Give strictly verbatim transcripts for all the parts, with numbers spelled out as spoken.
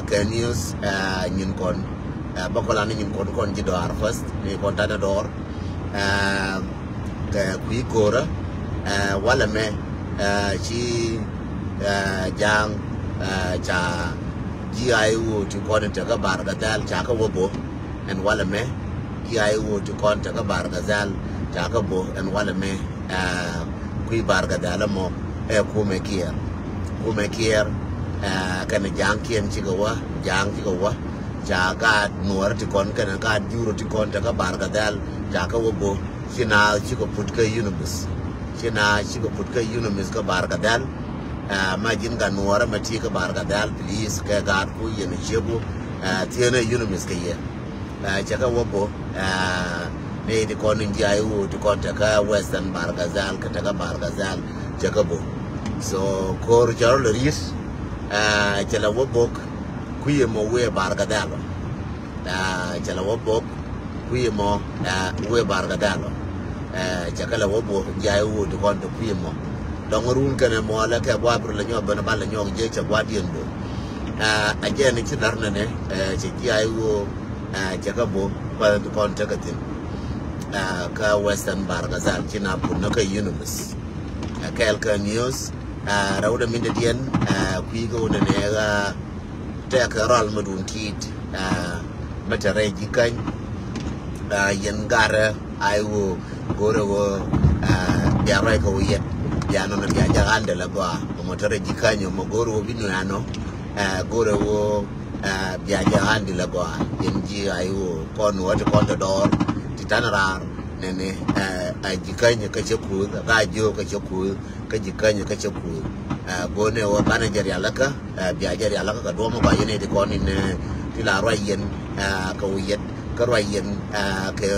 Kɛ news, eh, nyin kɔn, eh, bä kɔn la ni nyin kɔn kɔn ji̱ dɔaar first, ni kɔn tanɛ dɔɔr, eh, kɛ kui̱ ko̱rä, eh, walɛ mɛ, eh, ci, eh, ja̱a̱ŋ, eh, ca ji̱ a i̱ ɣöö ti kɔn in tekä Bar Gadhɛl ca kä wä bo̱, ɛn walɛ mɛ, ji̱ a i̱ ɣöö ti kɔn tekä Bar Gadhɛl ca kä bo̱, ɛn walɛ mɛ, eh, kui̱ Bar Gadhɛl ɛmɔ, eh, kumɛ Kiir. Kumɛ Kiir, eh, kɛnɛ ja̱a̱ŋkiɛn cikɛ wä, ja̱a̱ŋ cikɛ wä. Ca gaat nuɔɔrä ti kɔn kɛnɛ gaat jurä ti kɔn tekä Bar Gadhɛl ca kä wä bo̱. Ci naath cikɛ put kä UNMISS. Ci naath cikɛ put kä UNMISS kä Bar Gadhɛl. Eh, ma ji̱n gaat nuɔɔrä ma ti kä Bar Gadhɛl, please, kɛ gaat ku yɛn ciek ku, eh, thieenɛ UNMISS kɛ yɛ. Eh, cɛ kɛ wä bo̱, eh, ni ti kɔn in ji̱ a i̱ ɣöö ti kɔn tekä Western Bar Gadhɛl kɛ tekä Bar Gadhɛl cɛ kɛ bo̱. So ko̱r cɛ rɔ lɛ ri̱t, eh, cɛ lɛ wä bo̱ kui̱ ɛmɔ wëë Bar Gadhɛl ɔ. Eh, cɛ lɛ wä bo̱ kui̱ ɛmɔ, eh, wëë Bar Gadhɛl ɔ. Eh, cɛ kɛ lɛ wä bo̱ ji̱ a i̱ ɣöö ti kɔn te kui̱ ɛmɔ. Dɔ̱ŋ run kɛnɛ mɔ lɛ kɛ gua̱a̱ bir lɛ nyɔk ben ba lɛ nyɔk jɛ cɛ gua̱a̱ diɛn bo̱. Eh, a jɛn ci da̱r nɛnɛ, eh, cɛ ji̱ a i̱ ɣöö, eh, cɛ kɛ bo̱ kuath ti kɔn tekɛ thi̱n. Eh, kä Western Bar Gadhɛl ci na put nä kä UNMISS. Eh, kɛɛl kä news, eh, rɛw dɛ min dɛ diɛn, eh, kui̱ kä wä nɛnɛ, eh, tɛkɛ rɔl mi duun ti̱i̱t, ah, mi te rɛy ji̱ käny, ah, yɛn garɛ a i̱ ɣöö go̱rɛ ɣöö, ah, bia ruac kɛ wä yɛt, bia nɔnɔ bia jɛ handle ɛ gɔaa. Mɔ te rɛy ji̱ käny mɔ go̱rɛ ɣöö bi nuɛ anɔ, ah, go̱rɛ ɣöö, ah, bia jɛ handle ɛ gɔaa. Yɛn ji̱ a i̱ ɣöö kɔn nuɔ̱ɔ̱ ti kɔn te dɔɔr ti ta̱n raar nɛnɛ, ah, a ji̱ käny kä cɛ kuuth, a gaa jiök kä cɛ kuuth. Kä ji̱ käny kä cɛ kuuth. Ah, go̱o̱nɛ wä banɛ jɛ rialikä, ah, bia jɛ rialikä kɛ duɔ̱ɔ̱m gɔaa yɛn ɛ ti kɔn in, eh, ti la ruac yɛn, ah, kɛ wi̱i̱ yɛt kä ruac yɛn, ah, kɛ,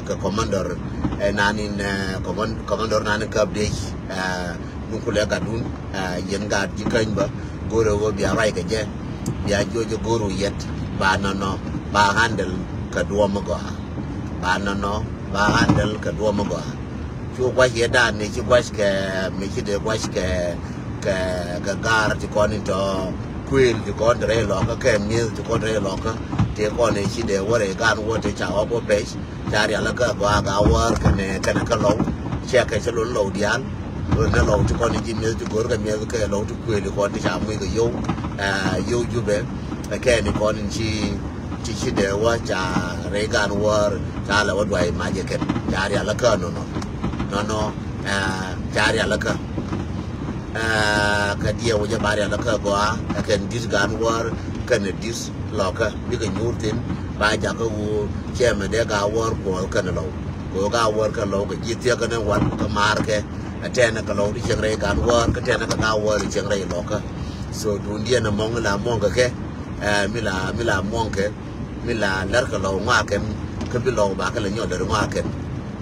kɛ commander, eh, nan in, eh, command-, commander nan in käp dec, ah, nukulɛ gatdun, ah, yɛn gat ji̱ käny bä go̱o̱rɛ wä bia ruac kɛ jɛ, bia jiɔc jɛ go̱o̱r wi̱i̱ yɛt ba nɔnɔ ba handle kɛ duɔ̱ɔ̱m gɔaa. Ba nɔnɔ ba handle kɛ duɔ̱ɔ̱m gɔaa. Cu gua̱c yɛ dan ni ci gua̱c kɛ mi ci dee gua̱c kɛ, kɛ, kɛ gaar ti kɔn in tɔ kuëël ti kɔn te rɛy lɔkä kɛ mi̱eth ti kɔn te rɛy lɔkä. Ti kɔn in ci dee wä rɛy gan wä ti ca ɣɔk wä pɛc ca rialikä gɔaa gaa wäär kɛnɛ, kɛnɛ kä lɔw. Cɛ kɛ cɛ lon lɔw diaal. Lon ni lɔw ti kɔn in ci mi̱eth ti go̱r kɛ mi̱eth kɛ lɔw ti kuëël ti kɔn ti ca muc kɛ yow. Ɛ, yow Jubɛ. Ɛ kɛn in kɔn in ci ti ci dee wä ca rɛy gan wäär ca lɛ wä duay macɛ kɛn ca rialikä nɔnɔ. Nɔnɔ, eh, ca rialikä. Eh, kä diɛ wä jɛ ba rialikä gɔaa ɛ kɛn di̱t gan wäär kɛn di̱t lɔkä bikɛ nyuur thi̱n ba jakä wä cɛ mɛ dee gaa wäär kuɔth kɛn lɔw. Kɛ ɣöö gaa wäär kɛn lɔw kɛ ji̱ thiäk kɛn wal kɛ maar kɛ. Ɛ tɛnɛ kɛ lɔw ti cieŋ rɛy gan wäär kä tɛnɛ kɛ gaa wäär cieŋ rɛy lɔkä. So duundiɛn ɛmɔŋ la muɔ̱ŋ kɛ kɛ, eh, mi la, mi la muɔ̱ŋ kɛ, mi la lɛr kɛ lɔw ŋɔakɛn, kä bi lɔw ba kɛ lɛ nyɔl lɛr ŋɔakɛn.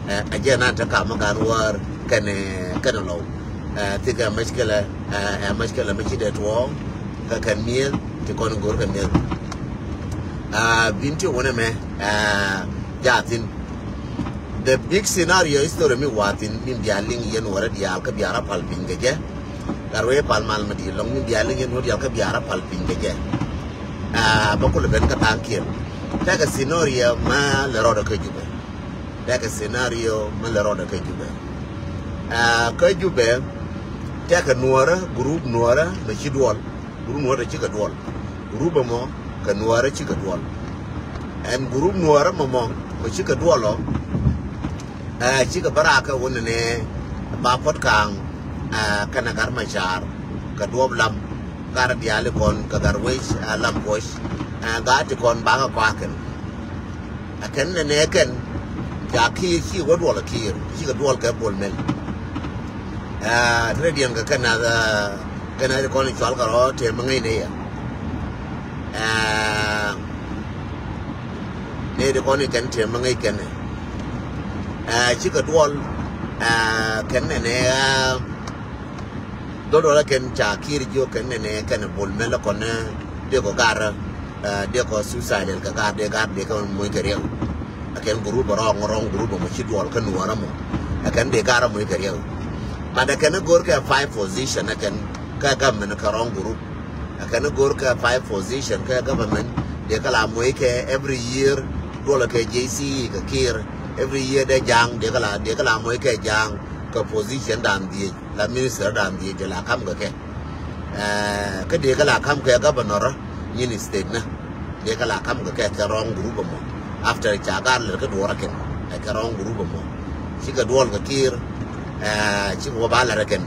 Eh, a jɛ nan te kam mi gan wäär kɛn, eh, kɛn lɔw. Eh, thikɛ mɛckɛlɛ, eh, ɛ mɛckɛlɛ mi ci dee tuɔɔŋ kɛ kɛn mi̱eth ti kɔn go̱r kɛ mi̱eth. Ah, bin ti wunɛ mɛ, ah, jathin. The big scenario history mi wathin min bia liŋ yɛn wärä diaal kä bia rɔ pal piny kɛ jɛ. Gat wee pal mal ma di̱i̱t lɔŋ min bia liŋ yɛn wärä diaal kä bia rɔ pal piny kɛ jɛ. Ah, bä kulɛ ben kä thaŋ kiɛn. Tɛkɛ scenario ma lɛ rɔɔdɛ kä Jubɛ. Tɛkɛ scenario ma lɛ rɔɔdɛ kä Jubɛ. Ah, kä Jubɛ tɛkɛ nuɔrä, group nuɔrä ma ci duɔl. Group nuɔrä cikɛ duɔl. Group ɛmɔ kɛ nuɔrä cikɛ duɔl. Ɛn group nuɔrä mɔmɔ mɔ cikɛ duɔl ɔ. Ɛ, cikɛ bä raakɛ wun ni ba puɔt kaŋ, ɛ, kɛnɛ gat ma caar kɛ duɔp lam. Gat diaal ikɔn kɛ gat wec, ɛ, lam puɔc. Ɛ, gat ikɔn bakɛ kɔakɛn. Ɛ kɛn nɛnɛ kɛn ca Kiir ci wä duɔl ɛ Kiir cikɛ duɔl kɛ Bol Mel. Ɛ, rɛdiɛn kɛ kɛn nath, ɛ, kɛn nath kɔn cual kɛ rɔ tëë mi ŋäcnɛ yɛ. Ɛ, nɛy ti kɔn i̱ kɛn tëë mi ŋäc kɛn ɛ. Ɛ, cikɛ duɔl, ɛ, kɛn nɛnɛ, ɛ, Dhol duɔlä kɛn ca Kiir jiök kɛn nɛnɛ kɛn Bol Mel kɔn, eh, dee kɔ gar, eh, dee kɔ suicide kɛ gar dee gar dee kɛ moc kɛ riɛw. Ɛ kɛn group rɔɔŋ rɔɔŋ group mɔ ci duɔl kä nuɔrä mɔ. Ɛ kɛn dee gar moc kɛ riɛw. But ɛ kɛn go̱r kɛ five position ɛ kɛn kä government kɛ rɔɔŋ group. Ɛ kɛn go̱r kɛ five position kɛ government, dee kɛ la moc kɛ every year, duɔlɛ kɛ J C kɛ Kiir, every year dee ja̱a̱ŋ, dee kɛ la, dee kɛ la moc kɛ ja̱a̱ŋ kɛ position dan dhiec, la minister dan dhiec, dee la kam kɛ kɛ. Ɛ, kä dee kɛ la kam kɛ governor nyin state ni. Dee kɛ la kam kɛ kɛ, kɛ wrong group ɛmɔ. After ca gar lɛr kä duɔrä kɛn, ɛ, kɛ wrong group ɛmɔ. Cikɛ duɔl kɛ Kiir, ɛ, cikɛ wä ba lɛr kɛn.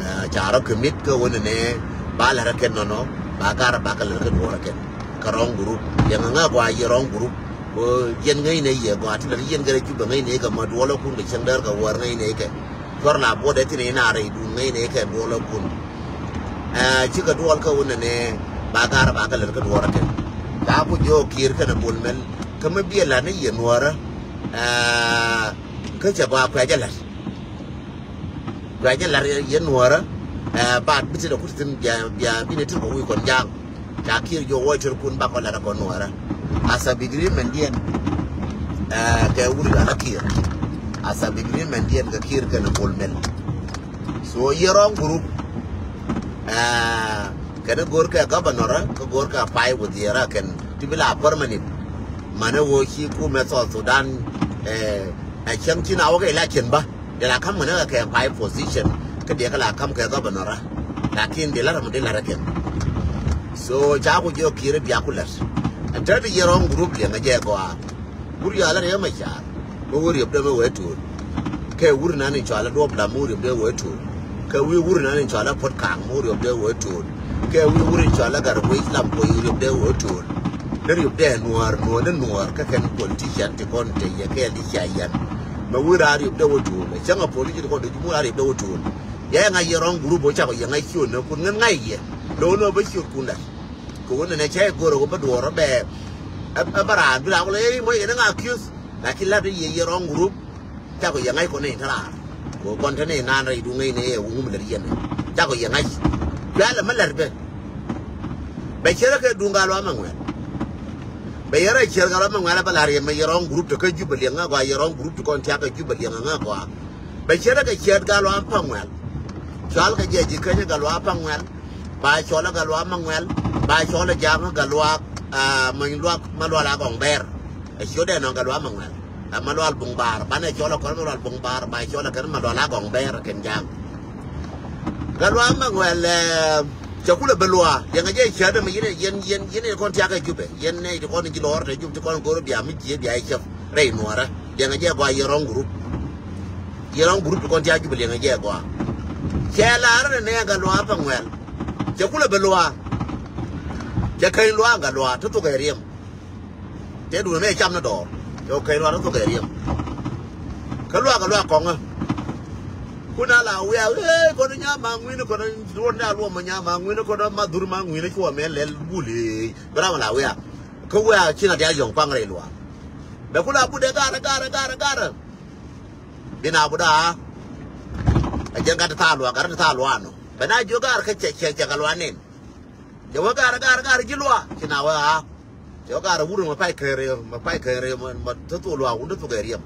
Ɛ, ca rɔ kɛ mit kä wä ni nɛ ba lɛr kɛn nɔnɔ, ba gar ba kɛ lɛr kä duɔrä kɛn. Kɛ wrong group. Yɛn ŋa gɔaa yɛ wrong group. Kɛ yɛn ŋäc nɛ yɛ gɔaa ti lɛr yɛn kɛ rɛ Jubɛ ŋäc nɛ kɛ ma duɔlä kun kɛ cäŋ dɛr kɛ wäär ŋäc nɛ kɛ. Cuɔr la buɔdɛ thin ina rɛy duun ŋäcnɛ kɛ duɔlä kun. Ɛ, cikɛ duɔl kä wunɛ nɛ ba gar ba kɛ lät kä duɔrä kɛn. Ba ku jiɔ Kiir kɛnɛ Bol Mel kä mi biɛ lat ni yɛ nuɔrä. Ɛ, kä cɛ ba kuɛ jɛ lat. Kuɛ jɛ lat yɛ nuɔrä. Ɛ, ba bi ti dɛ kut thin bia, bia bi ni ti kɔ wi̱i̱ kɔn ja̱a̱ŋ. Ca Kiir jiɔ wuɔc tër kun bakɔ lat kɔn nuɔrä. Asap agreement diɛn, ɛ, kɛ wur yual a Kiir. Asap agreement diɛn kɛ Kiir kɛnɛ Bol Mel. So yɛ wrong group. Ɛ, kɛn go̱r kɛ governor, kɛ go̱r kɛ pay wudhiɛrä kɛn ti bi la permanent. Manɛ wä ci kumɛ South Sudan, ɛ, ɛ cäŋ ci na wä kɛ election ba. Dee la kam kɛ nɛ kɛ five position, kä dee kɛ la kam kɛ governor. Lakin dee la ram dee la rɛ kɛn. So ca ku jiɔ Kiir bia ku lɛt. Ɛn tɛt yɛ wrong group liɛŋ a jɛ gɔaa. Wur yɔal a Riek Machar. Mɛ wur yop dee mɛ wee tuul. Kɛ wur nan in cɔal a Duɔp Lam mɛ wur yop dee wee tuul. Kɛ wi̱i̱ wur nan in cɔal a Puɔt Kaŋ mɛ wur yop dee wee tuul. Kɛ wi̱i̱ wur in cɔal a Gat Wec Lam mɛ wur yop dee wee tuul. Dee riop dee nuɔɔr, nuɔɔr ni nuɔɔr kä kɛn politician ti kɔn te yɛ kɛɛl ti cia yɛn. Mɛ wi̱i̱ raar riop dee wä tuɔɔl, cäŋ a politician ti kɔn te jumur raar riop dee wä tuɔɔl. Yɛ ŋa̱c yɛ wrong group wä cakɔ yɛ ŋa̱c ciö ni kun ŋän ŋa̱c yɛ. Lo̱w ni wä bä ciöt kun lat. Kɛ wä nɛnɛ cä yɛ go̱r wä bä duɔɔr wä bɛ. Ɛ bä raan bi raar wä lɛ yɛ mɔ yɛ ni ŋa̱c kiöth. Lakin lat yɛ yɛ wrong group. Cakɔ yɛ ŋa̱c kɔn ni te raar. Kɛ kɔn te ni naan rɛy duŋ ŋäcnɛ yɛ wä ŋum lät yɛn. Cakɔ yɛ ŋa̱c. Cualɛ mi lät bɛ. Bɛ cier kɛ duŋ Gatluak Maŋuɛl. Bɛ yɛ rɛy cier Gatluak Maŋuɛl bɛ lar yɛ mɛ yɛ wrong group te kä Jubɛ liɛŋ ŋä gɔaa, yɛ wrong group te kɔn tiak kɛ Jubɛ liɛŋ ŋä gɔaa. Bɛ cier kɛ cier Gatluak Maŋuɛl. Cual kɛ jɛ ji̱ Keny Gatluak Maŋuɛl. Ba cɔl ɛ Gatluak Maŋuɛl. Ba cɔl ɛ Ja̱a̱ŋ Gatluak, ah, Malual, Malual Agɔŋ Bɛɛr. Ɛ ciötdɛ nɔŋ Gatluak Maŋuɛl. Ɛ Malual Buŋ Baar, banɛ cɔl ɛ kɔn Malual Buŋ Baar, ba cɔl ɛ kɛn Malual Agɔŋ Bɛɛr kɛn Ja̱a̱ŋ. Gatluak Maŋuɛl, ɛ, cɛ kulɛ bɛ luaak, yɛn ŋa jɛ cäät ɛmɛ, yɛn, yɛn, yɛn, yɛn kɔn tiak ɛ Jubɛ, yɛn nɛy ti kɔn ji̱ lɔɔr tɛ Jubɛ ti kɔn go̱r bia mi jiee bia i̱ cäp rɛy nuɔɔrä, yɛn ŋa jɛ gɔaa yɛ wrong group. Yɛ wrong group ti kɔn tiak Jubɛ, yɛn ŋa jɛ gɔaa. Cɛ laar ɛn ɛ nɛ Gatluak Maŋuɛl. Cɛ kulɛ bɛ luaak. Cɛ keny luaak Gatluak ti thok ɛ riɛm. Tëë duundɛ mëë cam ni dɔɔr. Cɛ keny luaak ti thok ɛ riɛm. Kä luaak kɛ luaak kɔŋä. Kun a la wiaa, ee, kɔn Nya̱a̱ Maŋui̱n, kɔn ruɔ̱n ni a luɔm Nya̱a̱ Maŋui̱n, kɔn ma dhur Maŋui̱n cuɔ mɛ lɛl bul, ee. Bi ram la wiaa. Kä wiaa ci na diaal yɔ̱ŋ kuaŋ rɛy luaak. Bɛ ku la butdɛ garɛ, garɛ, garɛ, garɛ. Bi na butdɛ a. Ɛ jɛn gat ti thaal luaak, gat ti thaal luaak nɔ. Bɛ na jiök gar kä cɛ, cɛ, cɛ Gatluak nɛn. Cɛ wee gar, gar, gar ji̱ luaak. Ci na wee a. Cɛ wee gar wur mɛ pay kɛn rɛy, mɛ pay kɛn rɛy, mɛ, mɛ te thok luaak wun te thok ɛ riɛm.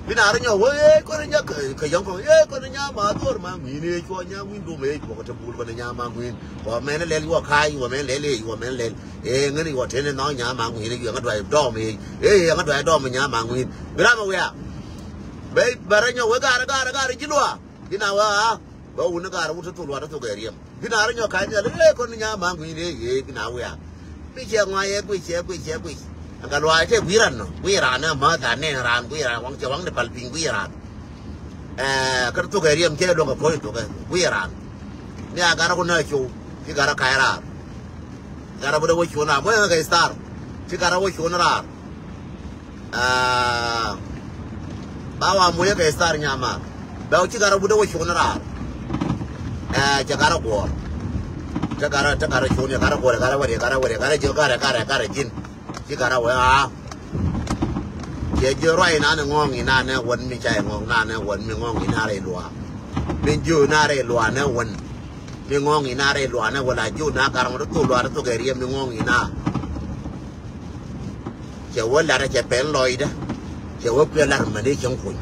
Bi na rɔ nyɔk wee, ee, kɔn nyɔk, kɛ yɔ̱ŋ kɔn, ee, kɔn Nya̱a̱ Maŋui̱n, Maŋui̱n, ee, cuɔ Nya̱a̱ Ŋui̱n dom, ee, cuɔ kɛ te bul kɔn Nya̱a̱ Maŋui̱n. Wä mɛn lɛl yuɔ ka̱a̱c, wä mɛn lɛl, ee, wä mɛn lɛl. Ee, ŋäni wä teni nhɔk Nya̱a̱ Maŋui̱n, ee, ŋä duay dɔm, ee, ee, ŋä duay dɔm Nya̱a̱ Maŋui̱n. Bi ram ɛ wiaa. Bɛ, bɛ rɔ nyɔk wee gar, gar, gar ji̱ luaak. Bi na wee a. Bä wun ni gaar wut ti thok luaak ti thok ɛ riɛm. Bi na rɔ nyɔk ka̱ny nhial, ee, kɔn Nya̱a̱ Maŋui̱n, ee, ee, bi na wiaa. Mi cɛ ŋɔaa yɛ guic, cɛ guic, cɛ guic. Ɛn Gatluak cɛ guic ran nɔ. Guic ran ɛ mäth an nɛn ran, guic ran waŋ cɛ waŋ ni pal piny, guic ran. Ɛɛ, kä ti thok ɛ riɛm cɛ luɔk ɛ puɔ̱ny thok ɛ. Guic ran. Ni a garä kun nä cow. Ci garä ka̱c raar. Garä butdɛ wä cuɔ̱n raar. Muɔ̱c ɛ kɛ star. Ci garä wä cuɔ̱n raar. Aa, ba wa muɔ̱c kɛ star nyama. Bɛ wä ci garä wut dee wä cuɔ̱n raar. Aa, cɛ garä guɔ̱ɔ̱r. Cɛ garä, cɛ garä cuɔ̱n, cɛ garä guɔ̱ɔ̱r, cɛ garä wɛr, cɛ garä wɛr, cɛ garä jiök garä, garä, garä ji̱n. Ci garä wee aa. Cɛ jiök ruac inan iŋɔ̱ɔ̱ŋ inan ɛ wän mi ca iŋɔ̱ɔ̱ŋ inan ɛ wän mi ŋɔ̱ɔ̱ŋ inan rɛy luaak. Mi jiök inan rɛy luaak nɛ wän. Mi ŋɔ̱ɔ̱ŋ inan rɛy luaak nɛ wän la jiök inan garä ŋɔ̱t thok luaak thok ɛ riɛm mi ŋɔ̱ɔ̱ŋ inan. Cɛ wä lar cɛ pɛn lɔcdä. Cɛ wä kuɛ lar mɛn i̱ cäŋ kuny.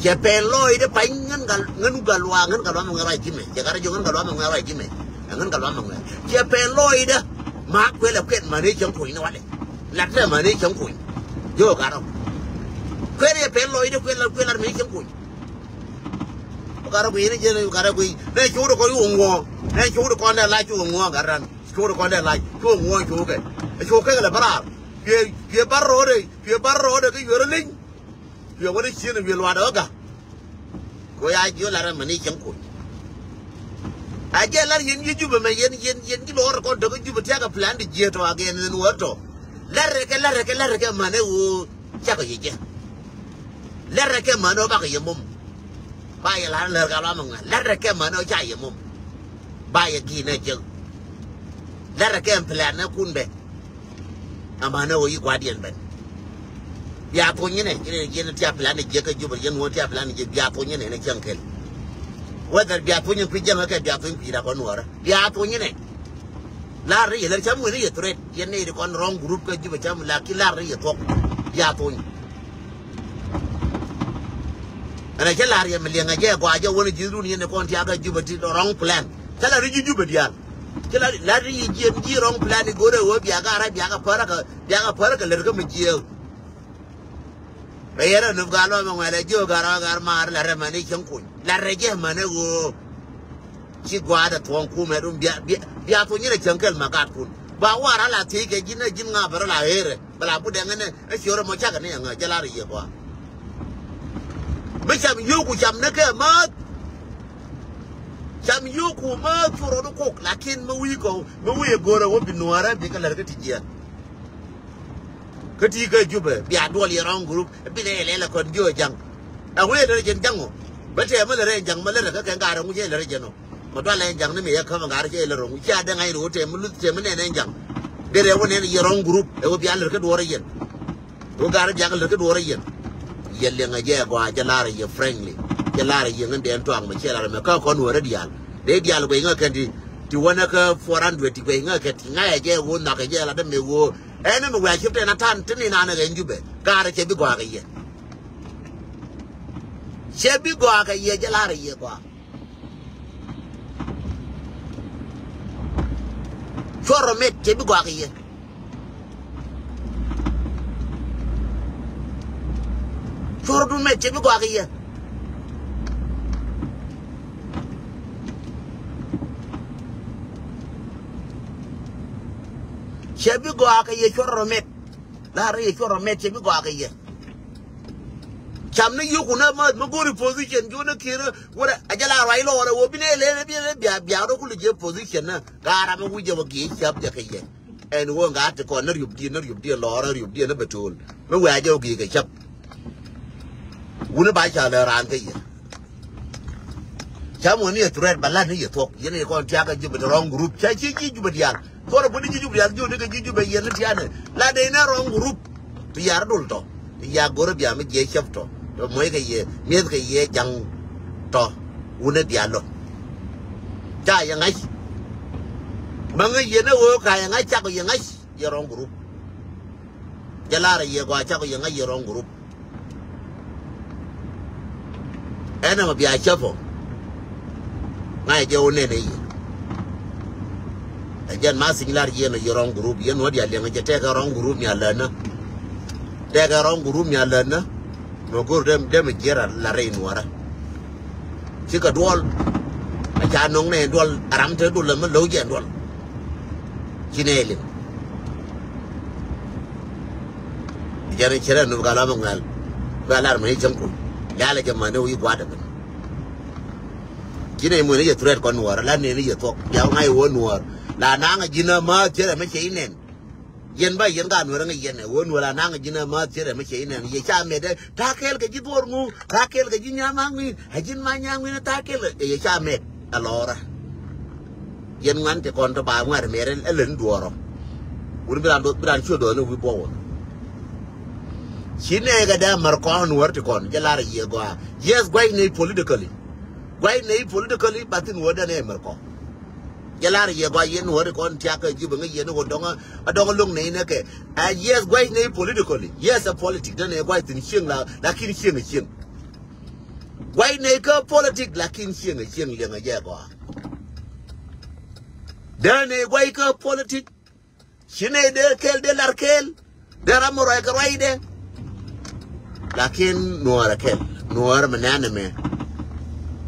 Cɛ pɛn lɔcdä pany ŋän Gatluak, ŋän Gatluak, ŋän Gatluak mɛ ŋuɛ ruac ji̱ mɛ. Cɛ gat jiök ŋän Gatluak mɛ ŋuɛ ruac ji̱ mɛ. Ɛn Ŋän kɛ luam mɛ ŋuɛl. Ciɛ pɛn lɔcdä. Ma kuël ɛ kuɛn mani cäŋ kuny ni walɛ. Lat tɛ mani cäŋ kuny. Jiök gat rɔ. Kuɛn yɛ pɛn lɔcdä kuɛl lat kuɛl lat mani cäŋ kuny. Gat rɔ guiy ni jiɛn gat rɔ guiy. Nɛ cuk di kɔn cu ŋuɔ. Nɛ cuk di kɔn dɛ lac cu ŋuɔ gat ran. Cuk di kɔn dɛ lac cu ŋuɔ cukɛ. Cukɛ kɛ lɛ bä raar. Cuɛ cuɛ bar rɔɔdɛ cuɛ bar rɔɔdɛ kä yuɛr liny. Cuɛ wä ni ciën wi̱i̱ luaat ɣä gak. Kɛ ɣöö ya jiö lar ɛmɛ ni cäŋ kuny. A jɛ lar yɛn ji̱ Jubɛ mɛ yɛn yɛn yɛn ji̱ lɔɔr kɔn tɔ̱ kä Jubɛ tiakɛ plan ti jiɛ tɔ̱ a gɛn ɛn wä tɔ̱. Lar rɛ kɛ lar rɛ kɛ lar rɛ kɛ man ɛ ɣöö cakɔ yɛ jɛ. Lar rɛ kɛ man ɛ ɣöö bakɔ yɛ mom. Ba yɛ lar lär ka lɔam ɛ ŋuɛl lar rɛ kɛ man ɛ ɣöö ca yɛ mom. Ba yɛ gi̱i̱n ɛ jek. Lar rɛ kɛ ɛn plan ɛ kun bɛ. Amäni ɣöö yi gua̱diɛn ben. Bia thuny inɛ, inɛ yɛn tia plan ni jiäk kä Jubɛ, yɛn wä tia plan ni jiäk, bia thuny inɛ, inɛ cäŋ kɛl. Whether bia thuny in kui̱ jäŋä kɛ bia thuny kui̱ rak ɔ nuɔrä. Bia thuny inɛ. Lar ri yɛ lär cam wen yɛ threat, yɛn ni ri kɔn wrong group kä Jubɛ cam, lakin lar ri yɛ thuɔk. Bia thuny. Ɛn a cä lar yɛ mi liɛŋ a jɛ gɔaa jɛ wän ji̱ run yɛn ni kɔn tia kä Jubɛ ti wrong plan. Cä lar ri ji̱ Jubɛ diaal. Ci la la ri yi jiɛn ji̱ wrong plan i̱ go̱rɛ ɣöö bia ka rɛy bia ka pärä kɛ bia ka pärä kɛ lät kä mi jiɛɛk. Bɛ yɛn rɛ nöp gaa lɔmɛ ŋuɛlɛ jiök gaa rɔ gaa maar la rɛ mani cäŋ kuny la rɛ jɛ mani ɣöö. Ci gua̱a̱dɛ thuɔ̱ŋ kumɛ dun bia bia bia thuɔ̱ŋ nyinɛ cäŋ kɛl ma gat kun ba war ala thiec kɛ ji̱n ɛ ji̱n ŋa̱ bɛ rɔ la ɣeerɛ. Bɛ la butdɛ ŋänɛ ɛ ciöörä mɔ cakɛ ni ɛŋä jɛ lar yɛ gɔaa. Mi cam yio̱o̱ku cam ni kɛ määth. Cam yio̱o̱ku määth cu rɔɔdu kok lakin mi wi̱i̱ kɔ mi wi̱i̱ ɛ go̱rä wä bi nuäärä bikɛ lär kä ti jiɛɛn. Kä ti kɛ Jubɛ bia duɔl yɛ wrong group bi nɛ yɛ lɛl ɛ kɔn jiö ja̱ŋ. Ɛ ŋu yɛ lär jɛn ja̱ŋ ɔ bä tɛmä lär ɛ ja̱ŋ ma lär ɛ kä kɛn gaarɛ ŋu jɛ lär jɛn ɔ. Mɛ dualɛ ɛn ja̱ŋ ni mi yɛ kämɛ gat cɛ lɛ rɔ̱ŋ cia dee ŋa̱c rɔ tɛm mi luth tɛm mi nɛn ɛn ja̱ŋ. Derɛ wä nɛn yɛ wrong group ɛ wä bia lät kä duɔrä yɛn. Wä gat rɔ bia kɛ lät kä duɔrä yɛn. Yɛ liɛŋ ɛ jɛ ɛ gɔaa jɛ lar ɛ yɛ frankly. Jɛ lar ɛ yɛ ŋän dɛn tɔaŋ mɛ ciɛ lar ɛ mɛ kä kɔn wä rɛ diaal. Dee diaal guɛy ŋä kɛn ti ti wänä kä four hundred ti guɛy ŋä kɛn ti ŋa̱c ɛ jɛ ɛ wä nhɔak ɛ jɛ lat ɛ mɛ wä. Ɛn ɛ mɛ wɛ a cip tɛn a ta̱a̱n ti ni naan ɛ ɣɛn Jubɛ. Gat rɔ cɛ bi gɔaa kɛ yɛ. Cɛ bi gɔaa kɛ yɛ jɛ lar ɛ yɛ gɔaa. Cuɔr rɔ met cɛ bi gɔaa kɛ yɛ. Cuɔr dun met cɛ bi gɔaa kɛ yɛ. Cɛ bi gɔaa kɛ yɛ cuɔr rɔ met. Lar yɛ cuɔr rɔ met cɛ bi gɔaa kɛ yɛ. Cam ni yio̱o̱ku nä mäth mi go̱ri position ji̱ wä ni ki̱n wä rɛ a jɛ la ruac lɔɔrɛ wä bi nɛ lɛ bi nɛ bia bia rɔ kul jɛ position nä. Ka ram mi wi̱c jɛ wä gi̱i̱ cap jɛ kɛ yɛ. Ɛn wä ŋa̱t ti kɔn ni riup diɛn ni riup diɛn lɔɔrɛ riup diɛn ni bɛ to̱o̱l mi wɛ a jɛ wä gi̱i̱ kɛ cap. Wuni ba ca lɛ raan kä yɛ. Ca muɔ̱n ni yɛ threat ba lat ni yɛ thuɔ̱k yɛn yɛ kɔn tiakä Jubɛ ti wrong group ca ci ji̱ Jubɛ diaal. Kuɔrɛ buni ji̱ Jubɛ diaal ji̱ wuni kɛ ji̱ Jubɛ yɛn ni tianɛ la dee ni wrong group. Ti yar dul tɔ ti ya go̱rä bia mi jiɛ cäp tɔ tɔ muɔ̱c kɛ yɛ mi̱eth kɛ yɛ ja̱ŋ tɔ. Wuni diaal lɔ ca yɛ ŋa̱c. Bä ŋäc yɛn ɛ ɣöö ka yɛ ŋa̱c cakɔ yɛ ŋa̱c. Yɛ wrong group. Jɛ lar yɛ gɔaa cakɔ yɛ ŋa̱c yɛ wrong group. Ɛn ɛmɛ bia cäpɔ. Ŋa̱c jɛ wä nɛn ɛ yɛ. Ɛ jɛn ma thi̱ny lar yɛn ɛ yɛ wrong group yɛn wä diaal liɛŋ jɛ tɛkɛ wrong group mi a länä. Tɛkɛ wrong group mi a länä. Mɛ go̱r dem dem jiɛr a la rɛy nuɔrä. Cikɛ duɔl. A ca nɔŋ nɛ duɔl a ram te duɔl ɛmɛ lo̱w jɛ duɔl. Ci nɛ liŋ. Jɛn cirɛ nu ka lam ŋuɛl. Bɛ lar mɛ ni cäŋ kun. Yalɛ jɛ mani wi̱i̱ gua̱dɛ bin. Ci nɛ muni yɛ threat kɔn nuɔr la nɛni yɛ thuɔk. Yɛ ŋa̱c wä nuɔr la naŋ a ji̱n a ma cirɛ mɛ cɛ inɛn. Yɛn ba yɛn ka nuɔr ŋa yɛn ɛ wä nuɔr a naŋ a ji̱n a ma cirɛ mɛ cɛ inɛn yɛ ca mɛt ɛ. Ta̱a̱ kɛɛl kɛ ji̱ dhuɔr ŋu ta̱a̱ kɛɛl kɛ ji̱ nya̱a̱ ma ŋui̱n a ji̱n ma nya̱a̱ ŋui̱n ta̱a̱ kɛɛl ɛ yɛ ca mɛt a lɔɔrä. Yɛn ŋuan ti kɔn tɔ ba ŋuar mɛr ɛ lɛn duɔrɔ. Wun bi ran bi ran cuɛ dɔɔni wi̱i̱ buɔwä. Ci nɛɛkɛ dee mär kɔn wär ti kɔn jɛ lar a yiëë gɔaa. Yes gua̱c nɛy politically. Gua̱c nɛy politically ba thin wä dee nɛy mär kɔn. Jɛ lar a yiëë gɔaa yɛn wär ti kɔn tiak kä Jubɛ ŋäc yɛn wä dɔŋä a dɔŋä lo̱ŋ nɛy nɛ kɛ. A yes gua̱c nɛy politically. Yes a politic dee nɛy gua̱c thin cieŋ la lakin cieŋ a cieŋ. Gua̱c nɛy kä politic lakin cieŋ a cieŋ liɛŋ a jɛ gɔaa. Dee nɛ guay kä politik. Ci nɛ dee kɛl, dee lar kɛl. Dee ram mi ruac kɛ ruacdɛ. Lakin nuɔɔrɛ kɛl, nuɔɔrɛ mi nɛn ɛmɛ.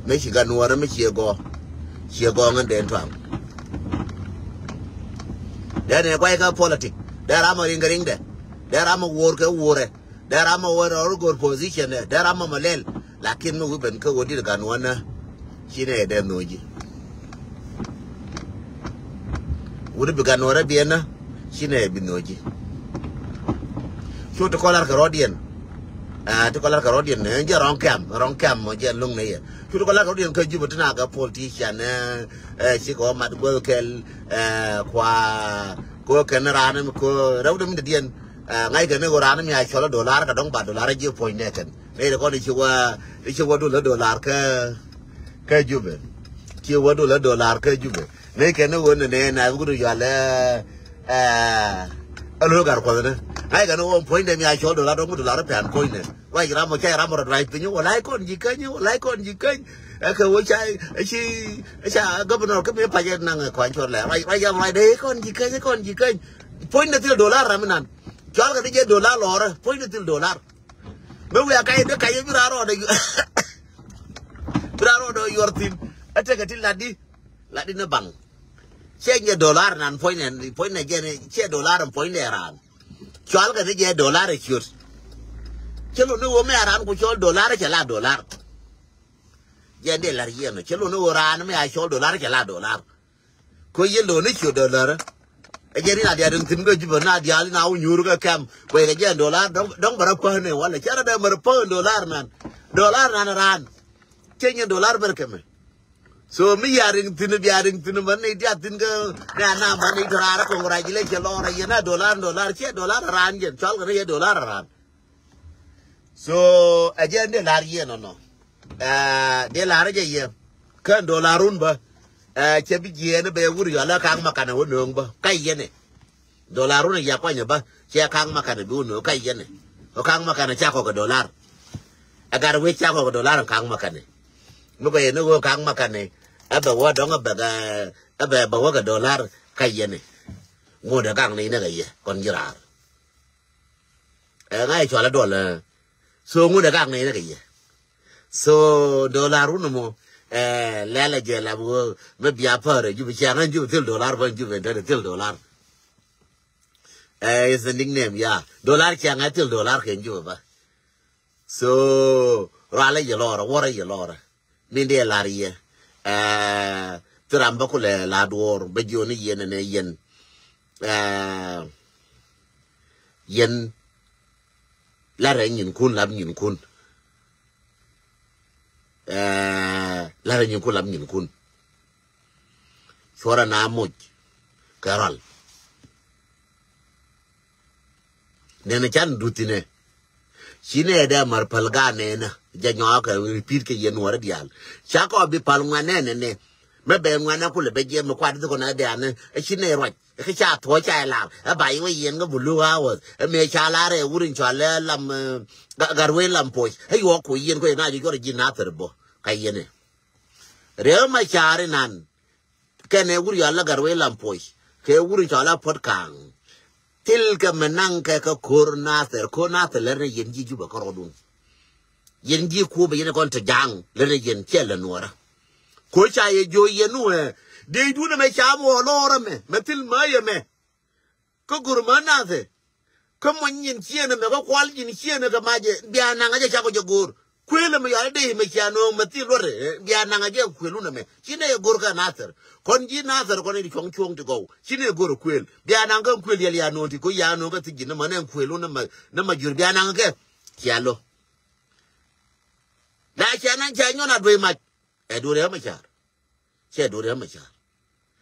Mi ci gat nuɔɔrɛ mi ciɛ gɔɔ. Ciɛ gɔɔ ŋän dee tuaŋ. Dee nɛ guay kä politik. Dee ram mi riŋ kɛ riŋdɛ. Dee ram mi wuɔr kɛ wuɔrɛ. Dee ram mɔ wä rɔɔr go̱r position dɛ, dee ram mɔ mɔ lɛl. Lakin mi wi̱i̱ ben kä wä dit gan wä nä. Ci nɛ dee no̱o̱ji. Wut bi gan wä rɛ biɛn nä. Ci nɛ bi no̱o̱ji. Cu ti kɔlar kɛ rɔɔdiɛn. Aa, ti kɔlar kɛ rɔɔdiɛn, ɛ, jɛ rɔŋ kɛm, rɔŋ kɛm mɔ jɛ luŋ nɛ yɛ. Cu ti kɔlar kɛ rɔɔdiɛn kä Jubɛ ti na kɛ politician, ɛ, ɛ, ci kɛ wä mat guäth kɛl, ɛ, kua, kɛ wä kɛn raan, kɛ rɛw dɛ mi dɛ diɛn. Ɛ, ŋa̱ckɛ ni ɣöö raan mi a cɔl ɛ dolar kɛ dɔ̱ŋ ba dolar ji̱ puɔ̱nydɛ kɛn. Nɛy ti kɔn i̱ ci wä, i̱ ci wä dul ɛ dolar kä, kä Jubɛ. Ci wä dul ɛ dolar kä Jubɛ. Nɛy kɛn ni ɣöö ni nɛy na bi gut ɛ yual ɛ, ɛ, ɛ lo̱l gar kuɔth ni. Ŋa̱ckɛ ni ɣöö puɔ̱nydɛ mi a cɔl dolar dɔ̱ŋ mi dolar pɛn puɔ̱nydɛ. Ruac ram ɔ ca ram ɔ rɔ ruac piny wä la̱c kɔn ji̱ käny, wä la̱c kɔn ji̱ käny. Ɛ kɛ wä ca, ɛ ci, ɛ ca governor kä mi pacɛ naŋ ɛ kɔn cɔl lɛ. Ruac, ruac ram ruac dee kɔn ji̱ käny, kɔn ji̱ käny. Puɔ̱nydɛ thil dolar ram inan. Cɔal kɛ ti jɛ dolar lɔɔrä, puɔ̱nydɛ thil dolar. Bɛ wiaa kac dee kac bi raan rɔɔdɛ, bi raan rɔɔdɛ yuɔr thi̱n. Ɛ tekɛ ti latdi, latdi ni baŋ. Ciɛ nyɛ dolar nan puɔ̱nydɛ, puɔ̱nydɛ jɛ ni, ciɛ dolar in puɔ̱nydɛ raan. Cɔal kɛ ti jɛ dolar ɛ ciöt. Cɛ lo̱n ni ɣöö mɛ a raan ku cɔl dolar cɛ la dolar. Jɛ dee lar yiɛn ɔ, cɛ lo̱n ni ɣöö raan mɛ a cɔl dolar cɛ la dolar. Ko yel do̱n ni ciö dɔlär. Ɛ jɛ rin a diaal riŋ thi̱n kä Jubɛ na diaal in a wä nyuur kä kɛm. Kuɛ kɛ jɛ dɔlär dɔ̱ŋ, dɔ̱ŋ bɛ rɔ päänɛ walɛ cɛ rɔ dee mɛ rɔ päön dɔlär nan. Dɔlär nan raan. Cɛ nyɛ dɔlär bɛr kɛmɛ. So mi ya riŋ thi̱n, bia riŋ thi̱n mɛ ni diaal thi̱n kä nɛ a na mɛ ni tɔ̱ raan rɔ congratulation lɔrɛ yɛn a dɔlär, dɔlär cɛ dɔlär raan yɛn. Cɔal kɛ ni yɛ dɔlär raan. So ɛ jɛ ni lar yɛn ɔnɔ. Ɛ, dee lar jɛ yɛ. Kä dolarun bä. Ɛ, cɛ bi jiɛɛn bɛ wur yɔl ɛ ka̱ŋ makanɛ wä nööŋ bä. Ka yɛnɛ. Dolarun ya kuanyɛ bä. Cɛ ka̱ŋ makanɛ bi wä nööŋ ka yɛnɛ. Wä ka̱ŋ makanɛ ca kɔk ɛ dolar. Ɛ gat wec ca kɔk ɛ dolar ɛ ka̱ŋ makanɛ. Mi kɔ yɛn ni wä ka̱ŋ makanɛ. Ɛ bɛ wä dɔ̱ŋ ɛ bɛ, ɛ bɛ, bɛ wä kɛ dolar ka yɛnɛ. Ŋot ɛ ka̱ŋ ni nɛ kɛ yɛ kɔn ji̱ raar. Ɛ ŋa̱c cual a duɔl ɛ. So ŋut ɛ kak nɛy ni kɛ yɛ. So dolar wun mɔ ɛ lɛl ɛ jɛ lap ɣöö mi bia pär ɛ Jubɛ ciaŋ ɛn Jubɛ thil dolar bä ɛn Jubɛ ɛn tɛn thil dolar. Ɛ is the nickname ya. Dolar ciaŋ ɛ thil dolar kɛ ɛn Jubɛ bä. So rual ɛ yɛ lɔrɛ, wär ɛ yɛ lɔrɛ. Min dee lar yɛ. Ɛ, thi ram bä kulɛ la duɔɔr bä jiɔni yɛn ɛnɛ yɛn. Ɛ, yɛn larɛ nyinkun lap nyinkun. Ɛ, larɛ nyinkun lap nyinkun. Cuɔrɛ na moc kɛ rɔl. Nɛnɛ can duth inɛ. Ci nɛ dee mär päl gaat nɛnɛ jɛ nyɔakɛ repeat kɛ yɛn nuɔrɛ diaal. Ca kɔ bi päl ŋuan nɛnɛ nɛ. Mɛ bɛ ŋuan nɛ kulɛ bɛ jiɛm mi kuat dhikɔnɛ dɛanɛ. Ɛ ci nɛ ruac ɛ kɛ ca thuɔ̱c ca ɛ lar ɛ ba iwɛ yɛn kä bulu hours. Ɛ mëë ca lar ɛ wur in cɔal ɛ lam, ɛ, gar wee lam poc ɛ yuɔk ku yɛn kuɛ na jɛ juɔr ji̱ nathir bɔ ka yɛn ɛ. Riek Macar inan. Kɛnɛ wur yɔal la gat wee lam puɔc kɛ wur in cɔal a puɔt kaŋ. Thil kɛ mɛ naŋ kɛ kɛ ko̱r nathɛr, ko̱r nathɛr lɛr ni yɛn ji̱ Jubɛ kärɔɔdun. Yɛn ji̱ kuopɛ yɛn kɔn te ja̱a̱ŋ lɛr ni yɛn cɛ lɛ nuɔrä. Ko̱ ca yɛ jo̱o̱c yɛn nuɛ dee dun ɛmɛ ca mɔ lɔɔr ɛmɛ mɛ thil mä yɛ mɛ. Kä go̱r mä nathɛ. Kä mɔ nyin ciënɛ mɛ kä kual nyin ciënɛ kɛ macɛ bia naŋ a jɛ cakɔ jɛ go̱r. Kuël ɛmɛ yɔal dee mɛ cia no̱o̱ŋ mɛ thil luɔt ɛ bia naŋ a jɛ kuël wun ɛmɛ ci nɛ yɛ go̱r kä nathɛr. Kɔn ji̱ nathɛr kɔn i̱ cuɔ̱ŋ cuɔ̱ŋ ti gɔw ci nɛ go̱r kuël bia naŋ kä kuël yɛl ya no̱o̱ŋ ti ko̱ ya no̱o̱ŋ kä thi̱c ji̱n ɛmɛ nɛ kuël wun ɛmɛ nɛ ma jur bia naŋ kɛ. Cia lo̱. La cia naŋ cia nyɔn a duec mac. Ɛ duŋ Riek Macar. Cɛ duŋ Riek Macar.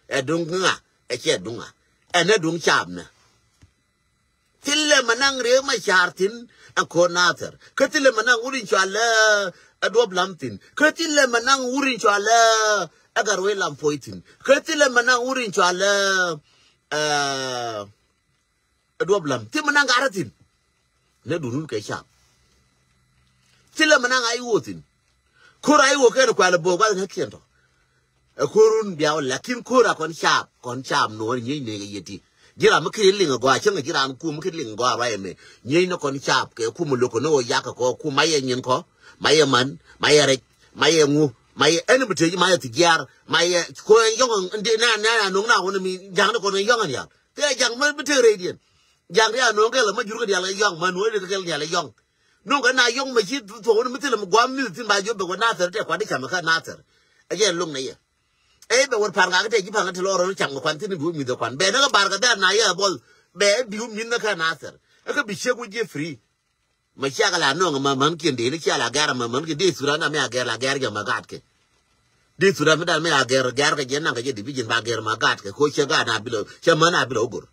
Ɛ duŋ ŋa, ɛ cɛ duŋ ŋa. Ɛn ɛ duŋ caapnɛ. Thilɛ mɛ naŋ Riek Macar thi̱n ɛ ko̱r nathɛr. Kä thilɛ mɛ naŋ wut in cɔal ɛ Duɔp Lam thi̱n. Kä thilɛ mɛ naŋ wut in cɔal ɛ Gat Wec Lam Puɔc thi̱n. Kä thilɛ mɛ naŋ wut in cɔal ɛ Ɛ Duɔp Lam thimɛ naŋ gat rɔ thi̱n. Nɛ duundun kɛ cam. Thilɛ mɛ naŋ a i̱ wä thi̱n. Ko̱r a i̱ wä kɛn kualɛ bo̱o̱k bath ŋäkiɛn tɔ. Ɛ ko̱r run bia wä lakin ko̱r a kɔn caap, kɔn caap nuɔ̱ɔ̱r nyiec nɛy kɛ yɛ ti. Ji̱ ram mi kiri liŋ a gɔaa cäŋ a ji̱ ram kum mi kiri liŋ a gɔaa ruac ɛmɛ. Nyiec ni kɔn caap kɛ kum a lo̱k kɛ ni wä yak kɛ kɔ kum ma yɛ nyin kɔ, ma yɛ man, ma yɛ rɛc, ma yɛ ŋu, ma yɛ ɛn bi tëë ji̱ ma yɛ thi jiaar, ma yɛ ko̱ ɛn yɔŋ ɛn di na na na no̱ŋ na wä ni mi ja̱ŋ ni kɔn ɛn yɔŋ ɛn yal. Thilɛ ja̱ŋ ma bi tek rɛydiɛn. Ja̱ŋ ria no̱o̱ŋ kɛl ma jur kɛ diaal kɛ yɔ̱ŋ ma nuɔ̱ɔ̱c ri kɛ kɛl diaal kɛ yɔ̱ŋ. No̱o̱ŋ kɛ na yɔ̱ŋ ma ci thuɔ̱k wä ni mi thilɛ mi gua̱a̱m mi̱th thi̱n ba jiɔp bɛ wä Nathɛr tɛ kuat di cam kä Nathɛr. Ɛ jɛ lo̱ŋ nɛ yɛ. Ɛ bɛ wä pa̱a̱r ŋakä tɛ ji̱ pa̱a̱r ŋakä ti lɔɔr rɔ ni cam kɛ kuan thi̱n bi wä mi̱th kɛ kuan bɛ ni kɛ bar kɛ dhɛr na yɛ buɔl. Bɛ bi wä mi̱th ni kä Nathɛr. Ɛ kä bi ciek wä jiɛ free. Ma ciak la nɔŋ ma män kiɛn dee ni cia la gɛr ma män kiɛn dee thura na mi a gɛr la gɛr jɛ ma gat kɛ. Dee thura mi dan mi a gɛr gɛr kɛ jɛ naŋ kɛ jɛ division ba gɛr ma gat kɛ ko cɛ gat na bilo cɛ män a bilo gor.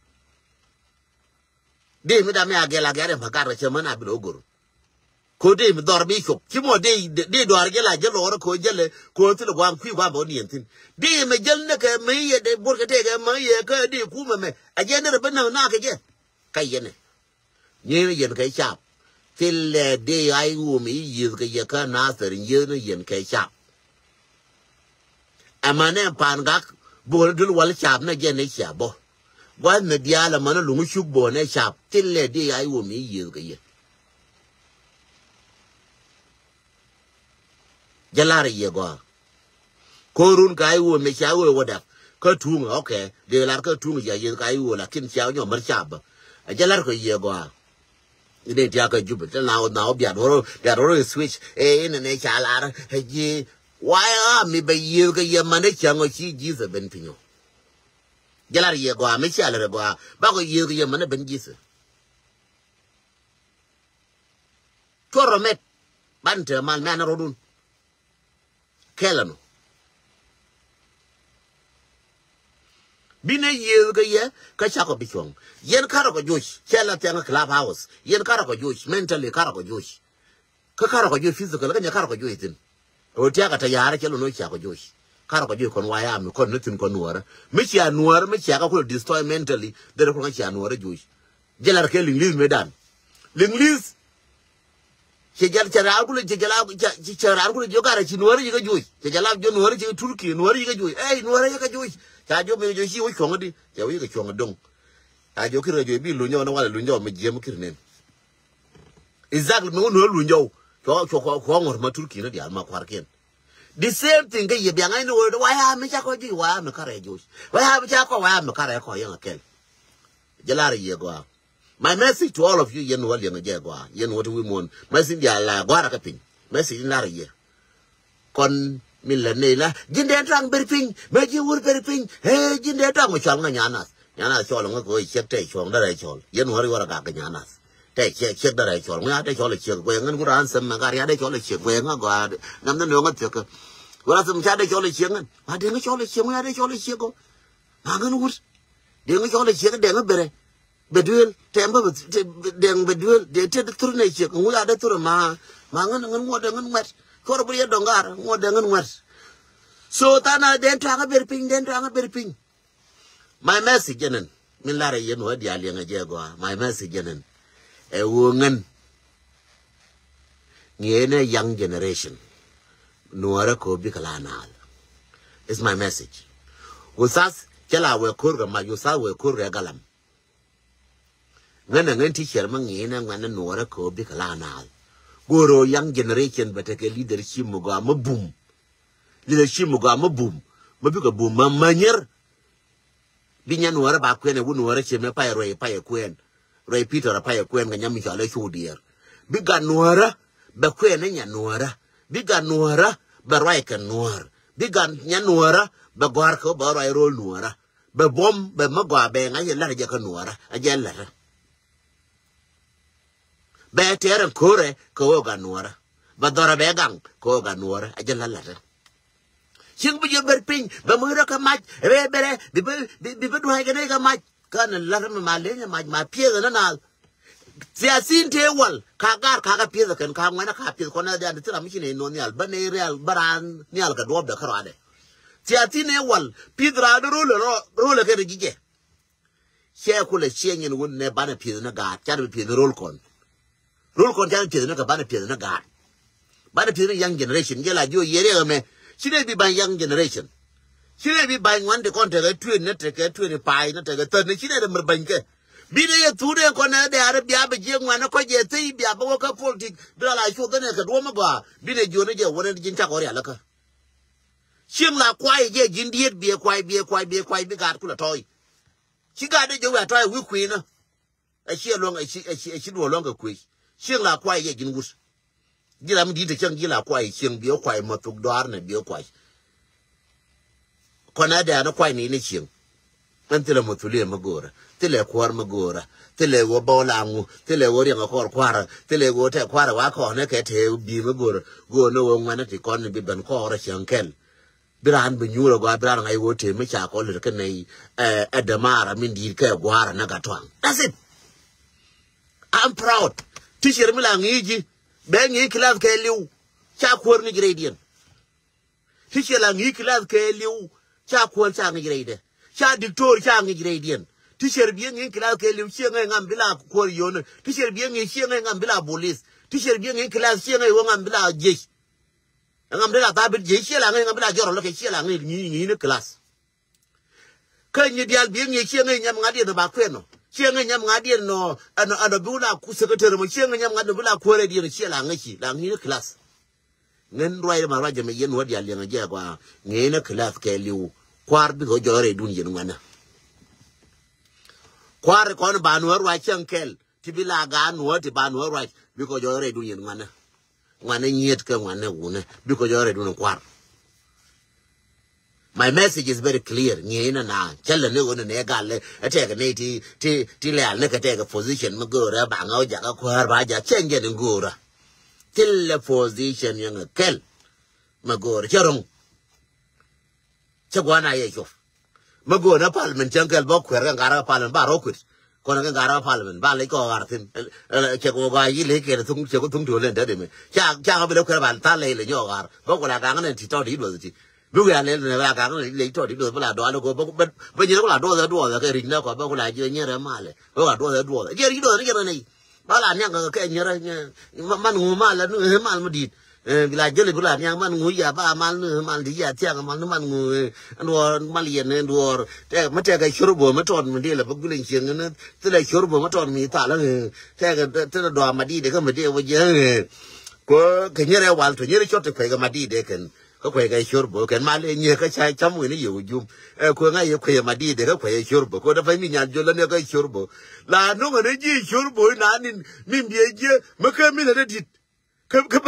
Dee mi dan mi a gɛr la gɛr jɛ ma gat kɛ cɛ män a bilo gor. Ko dee mi dhɔr bi cop ci mɔ dee dee dɔr jɛ la jɛ lɔr ko jɛ lɛ ko thil guam kui guam bɔ niɛn thin. Dee mi jɛl ne kɛ mi yɛ dee bor kɛ tee kɛ mi yɛ kɛ dee kumɛ mɛ a jɛ ne rɛ bɛ naŋ na kɛ jɛ. Ka yɛnɛ. Nyieth ni yɛn kɛ cap. Thilɛ dee ay wum i̱ yieth kɛ yɛ kä Nathir nyieth ni yɛn kɛ cap. Ɛmɛ nɛ pa̱a̱n gak bukɛ ni dul wal cap ni jɛn ni cap bɔ. Gua̱th mi diaal ɛmɛ ni luŋ cuk bɔ ni cap. Thilɛ dee ay wum i̱ yieth kɛ yɛ. Jɛ lar yɛ gɔaa. Ko̱run ka i̱ wä mɛ cia wä wä dap kä tuŋ, okay. Dee lar kä tuŋ cia yeth ka i̱ wä lakin cia nyɔ mär ca bä. A jɛ lar kɛ yɛ gɔaa. Dee tia kä Jubɛ te na wä na wä biat wä biat wä switch. Ɛ inɛ nɛ ca lar ɛ ji̱. Why a mi bɛ yeth kɛ yɛ man dee cia ŋɔ ci Jesus ben piny ɔ. Jɛ lar yɛ gɔaa mi cia lar gɔaa ba kɛ yeth kɛ yɛ man dee ben Jesus. Cuɔr rɔ mɛt ban te mal mɛ anɛ rɔdun. Kɛl ɛnɔ. Bi nɛ yiëëth kä yɛ kä cakɔ bi cuɔ̱ŋ. Yɛn karɔ kɔ joc cɛ la thiaŋ club house. Yɛn karɔ kɔ joc mentally karɔ kɔ joc. Kä karɔ kɔ joc physical kä nyɛ karɔ kɔ joc thin. Ɛ wä tiakä te ya̱rä cɛ lon wä cakɔ joc. Karɔ kɔ joc kɔn waya mi kɔn ni thin kɔn nuɔrä mi cia nuɔrä mi cia kä kulɛ destroy mentally. Dherɛ kulɛ cia nuɔrä joc. Jɛ lar kɛ liŋ li̱th mëë dan. Liŋ li̱th. Cɛ jɛ, cɛ raar kulɛ, cɛ jɛ la, cɛ, cɛ raar kulɛ jiök garɛ ci nuɔ̱ɔ̱ri jikä juuc. Cɛ jɛ la jiök nuɔ̱ɔ̱ri jikä Turki, nuɔ̱ɔ̱ri jikä juuc. Ey, nuɔ̱ɔ̱ri jikä juuc. Ca jiök mi jiök ci wä cuɔ̱ŋ di. Cɛ wä jikä cuɔ̱ŋ do̱ŋ. Ca jiök kir kɛ juuc bi luny jɔw ni walɛ luny jɔw mi jiɛm kir nen. Exactly mi wä nuɔ̱ɔ̱ri luny jɔw. Cuɔ, cuɔ, cuɔ, cuɔ ŋɔr ma Turki ni diaal ma kuarkiɛn. The same thing kä yɛ biaŋ ɛn wä, waya mi ca kɔ juuc, waya mi karɛ juuc. Waya mi ca kɔ, waya mi karɛ kɔ yɛn a kɛl. Jɛ lar yɛ gɔaa. My message to all of you, yɛn wä liɛŋ jɛ gɔaa, yɛn wä ti wi̱i̱ muɔ̱ɔ̱n. Message diaal la gɔaa rɛ kä piny. Message in lar yɛ. Kɔn min lɛ ney la ji̱n dee tɔaŋ ber piny, mɛ ji̱ wur ber piny. Ee, ji̱n dee tɔaŋ mi cɔal ŋa nyanath. Nyanath cɔl ŋa kɛ wä ciek tɛ cuɔ̱ŋ dee rɛ cɔl. Yɛn wä ri wä rɛ gak kɛ nyanath. Tɛ ciek, ciek dee rɛ cɔl. Ŋa tɛ cɔl ciek guɛ ŋän ku ran sɛm mɛ gar ya dee cɔl ciek guɛ ŋa gɔaa. Nam dee nööŋä thiek kä. Wä ran sɛm ca dee cɔl ciek ŋän. Ma dee ŋä cɔl ciek ŋä ya dee cɔl ciek gɔ. Ma ŋän wut. Dee ŋä cɔl ciek dee ŋä berɛ. Bɛ duel tɛm bä bɛ dɛŋ bɛ duel dee tet thur nɛ ciek ŋu ya dee thur ma ma ŋän ŋän ŋuɔt dee ŋän ŋuɛt. Cuɔr bä yɛ dɔŋ gar ŋuɔt dee ŋän ŋuɛt. So than a den tuaŋ a ber piny, den tuaŋ a ber piny. My message jɛnɛn min lar a yɛn wä diaal yɛn a jɛ gɔaa. My message jɛnɛn ɛ wä ŋän. Ŋiɛnɛ young generation. Nuɔrɛ ko bikɛ la naal. It's my message. Wä sath cɛ la wɛ ko̱r kɛ mac, wä sath wɛ ko̱r kɛ galam. Ŋän a ŋän ti cɛr mä ŋi̱i̱n ɛ ŋuɛn ni nuɔɔrä kɛ ɣöö bikɛ la naath. Go̱o̱r ɣöö young generation bɛ tekɛ leadership mi gɔaa mä bum. Leadership mi gɔaa mä bum. Mä bikɛ bum mä mänyär. Bi nya nuɔɔrä ba kuɛn ɛ wun nuɔɔrä ciem ɛ pay ruɛy pay ɛ kuɛn. Ruɛy Peter ɛ pay ɛ kuɛn kɛ nya mi cɔal ɛ cu diɛɛr. Bi gat nuɔɔrä bɛ kuɛn ɛ nya nuɔɔrä. Bi gat nuɔɔrä bɛ ruac kɛ nuɔɔr. Bi gat nya nuɔɔrä bɛ gɔ̱a̱r kɛ ɣöö bɛ ruac ro̱o̱l nuɔɔrä. Bɛ buɔ̱m bɛ mä gɔaa bɛ ŋa̱c ɛ la̱t ɛ jɛ kä nuɔɔrä ɛ jɛ la̱tɛ. Bɛ tɛɛr ɛn ko̱rɛ kɛ ɣöö gat nuɔɔrä. Bɛ dhɔrɛ bɛ gaŋ kɛ ɣöö gat nuɔɔrä ɛ jɛ la̱t la̱tɛ. Cieŋ bi jɛ ber piny bɛ muc rɔ kɛ mac rɛɛ bɛrɛ bi bi bi bi dua̱a̱c kɛ nɛy kɛ mac. Kä ni la̱t mi ma leny ɛ mac ma piɛth ɛn ɛ naath. Thiathin tëë wal ka gar ka kɛ piɛth ɛ kɛn ka ŋuɛn ɛ ka piɛth kɔn ɛ dhian ti thil ram mi ci nɛy nuɔ̱n nhial bä nɛy rial bä raan nhial kɛ duɔ̱ɔ̱pdɛ kä rɔadɛ. Thiathin ëë wal pi̱th raan ro̱l ɛ rɔ ro̱l ɛ kɛn ɛ ji̱ jɛ. Cɛ kulɛ ciɛ nyin wun nɛ banɛ pi̱th ni gaat canɛ bi pi̱th ni ro̱l kɔn. Ro̱l kɔn canɛ pi̱th ni kɛ banɛ pi̱th ni gaat. Banɛ pi̱th ni young generation jɛ la jiɔ yiɛri ɛmɛ. Ci nɛ bi ban young generation. Ci nɛ bi ba̱ny ŋuan ti kɔn tekɛ twenty, nɛ tekɛ twenty-five, nɛ tekɛ thirty, ci nɛ dee mɛr ba̱ny kɛ. Bi nɛ yɛ thuk nɛ kɔn nɛ dee arɛ bia bɛ jiɛ ŋuan nɛ kɔc jɛ thei bia bɛ wä kä politik. Bi la la cuoth nɛ kɛ duɔ̱m mi gɔaa. Bi nɛ jiɔn nɛ jɛ wä nɛ ji̱n cak ɣɔr yalä kä. Cieŋ la kuay jɛ ji̱n diet biɛ kuay, biɛ kuay, biɛ kuay, bi gaat kulɛ tɔy. Ci gaat dee jɛ wɛ tɔy wi̱i̱ kui̱nä. Ɛ ci luɔ̱ŋ, ɛ ci, ɛ ci, ɛ ci duɔ̱ɔ̱r luɔ̱ŋ kɛ kuec. Cieŋ la kuay yɛ ji̱n wut. Ji̱ ram di̱t ɛ cäŋ ji̱ la kuay cieŋ bi ɛ kuay mɔ thuk dɔaar nɛ bi ɛ kuay. Kɔn a dɛ̈ɛ̈n ɛ kuay ni ni cieŋ. Ɛn thilɛ mɔ thuliɛ mi go̱o̱rä, thilɛ kuäär mi go̱o̱rä, thilɛ ɣöö bä wä la ŋu, thilɛ ɣöö riɛŋ ɛ kɔɔr kua̱rä, thilɛ ɣöö tɛk kua̱rä wa kɔɔnɛ kɛ tëë bi̱i̱ mi go̱o̱rä, go̱o̱rä ni ɣöö ŋuɛ̈nä ti kɔn ni bi ben kɔɔrä cieŋ kɛl. Bi raan bi nyuur agɔaa, bi raan ŋa̱c wä tëë mi ca kɔ lät kä nɛy, eh, ɛ dämaara min di̱i̱t kɛ gua̱a̱ra näk a tuaŋ. That's it. I'm proud. Teacher mi la ŋi̱i̱c ji̱ bɛ ŋi̱i̱c class kɛ li̱w. Ca kuäär ŋi̱i̱c rɛydiɛn. Teacher la ŋi̱i̱c class kɛ li̱w. Ca kuäär ca ŋi̱i̱c rɛydɛ. Ca diktor ca ŋi̱i̱c rɛydiɛn. Teacher bi ŋi̱i̱c class kɛ li̱w, cieŋ ɛ ŋam bi la kuäär yonä. Teacher bi ŋi̱i̱c cieŋ ɛ ŋam bi la bolis. Teacher bi ŋi̱i̱c class cieŋ ɛ wä ŋam bi la jiec. Ɛŋam dee la thaabit jiɛ ciɛ la ŋäc ŋam bi la jɔrɔ lɔ kɛ ciɛ la ŋäc ŋi̱i̱c ŋi̱i̱c ni class. Kä nyi diaal bi ŋi̱i̱c ciɛ ŋäc nyam ŋa̱t yɛn ba kuɛn nɔ. Ciɛ ŋäc nyam ŋa̱t yɛn nɔ ɛnɔ ɛnɔ bi wula ku secretary mɔ ciɛ ŋäc nyam ŋa̱t nɔ bi la kuäärɛ diɛn ciɛ la ŋäc ci la ŋi̱i̱c ni class. Ŋän ruac ma ruac jɛ mɛ yɛn wä diaal liɛŋ jɛ gɔaa ŋi̱i̱c ni class kɛ li̱w. Kua̱r bikɛ jɔrɛ dun yɛn ŋuɛnɛ. Kua̱r kɔn ba nuɔ̱ɔ̱r ruac cäŋ kɛl ti bi la gaat nuɔ̱ɔ̱r ti ba nuɔ̱ɔ̱r ruac bikɛ jɔrɛ dun yɛn ŋuɛnɛ. Ŋuanɛ nyiet kɛ ŋuanɛ wunɛ bikɔ jɔrɛ dun kuar. My message is very clear. Ŋi̱i̱c nɛ na cä lɛ ni ɣöö nɛ nɛ gal lɛ ɛ tɛk ni ti ti ti lɛal ni kɛ tɛk position mi go̱o̱rä ba ŋa̱ wä jakä kuäär ba jak cɛn jɛn in go̱o̱rä. Thilɛ position yɛn kɛl mi go̱o̱rä cä ro̱ŋ. Cä gua̱n a yɛ cop. Mi go̱o̱n ɛ parliament cäŋ kɛl bä kuɛr kɛ ŋa̱r ɛ parliament ba rɔ kuet. Kɔn kɛ ŋa̱r ɛ parliament ba lec kɔ ɣa̱r thi̱n. Cɛ kɛ wä gɔaa yi lec kɛn thuŋ cɛ kɛ thuŋ ti wä lɛn dädi mɛ. Ca ca ŋä bi lɛ kuɛr ba tha̱a̱ŋ lec lɛ nyɔk ɣa̱r bä ku la gaŋ nɛ ti tɔt i̱ duɔth ti. Bi wiaa lɛl nɛ ba gaŋ nɛ lec tɔt i̱ duɔth bi la dual kɔ bä bä nyier ku la duɔth ɛ duɔth ɛ kɛ ri̱c nɛ kɔ bä ku la jiɛ nyier ɛ malɛ bä ku la duɔth ɛ duɔth ɛ jiɛ ri̱c duɔth ɛ jiɛ nɛ nɛ. Ba la niaŋ kɛ kɛ nyɛrɛ nyɛ man ŋu mal la ni mal mi dit. Bi la jeli bi la niaŋ man ŋu ya ba mal ni mal di ya tiaŋ mal ni man ŋu ɛn wor mal yɛn ɛn wor. Tɛ mi tɛ kɛ shurbo mi tɔt mi di la ba gulin cieŋ ni ti la shurbo mi tɔt mi tha la. Tɛ kɛ ti la dɔa ma di de kɛ mi di wa jɛ. Ko kɛ nyɛrɛ wal to nyɛrɛ shot kɛ kɛ ma di de kɛn. Kä kuɛy kɛ shorbo kɛn mal ɛ nyiek kä ca cam wen i̱ yɛ wä jum. Ɛ kueŋ a yɛ kuɛy ɛ ma di̱i̱t ɛ kä kuɛy ɛ shorbo kɛ wä dɛ pay mi nyan jol lä ni kä shorbo. La no̱ŋ ɛ ni ji̱ shorbo i̱ naan in min biɛ jiɛ mi kä mi lɛ dee di̱t. Kä kä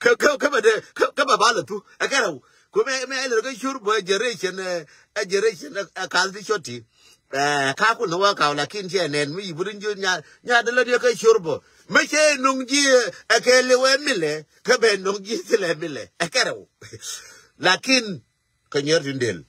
kä kä kä bɛ dee kä kä bɛ bal ɛ thu ɛ kɛ rɛw. Ku mɛ mɛ ɛ lɛ kä shorbo ɛ generation ɛ ɛ generation ɛ kal ti shoti. Ɛ ka kun ni wä kaw lakin cɛ nɛn mi yi buri ji̱ nya nya dee lä ni kä shorbo. Mi cɛ no̱ŋ ji̱ ɛ kɛ liwɛ mi lɛ kä bɛ no̱ŋ ji̱ thilɛ mi lɛ ɛ kɛ rɛw. Lakin kä nyier tin del.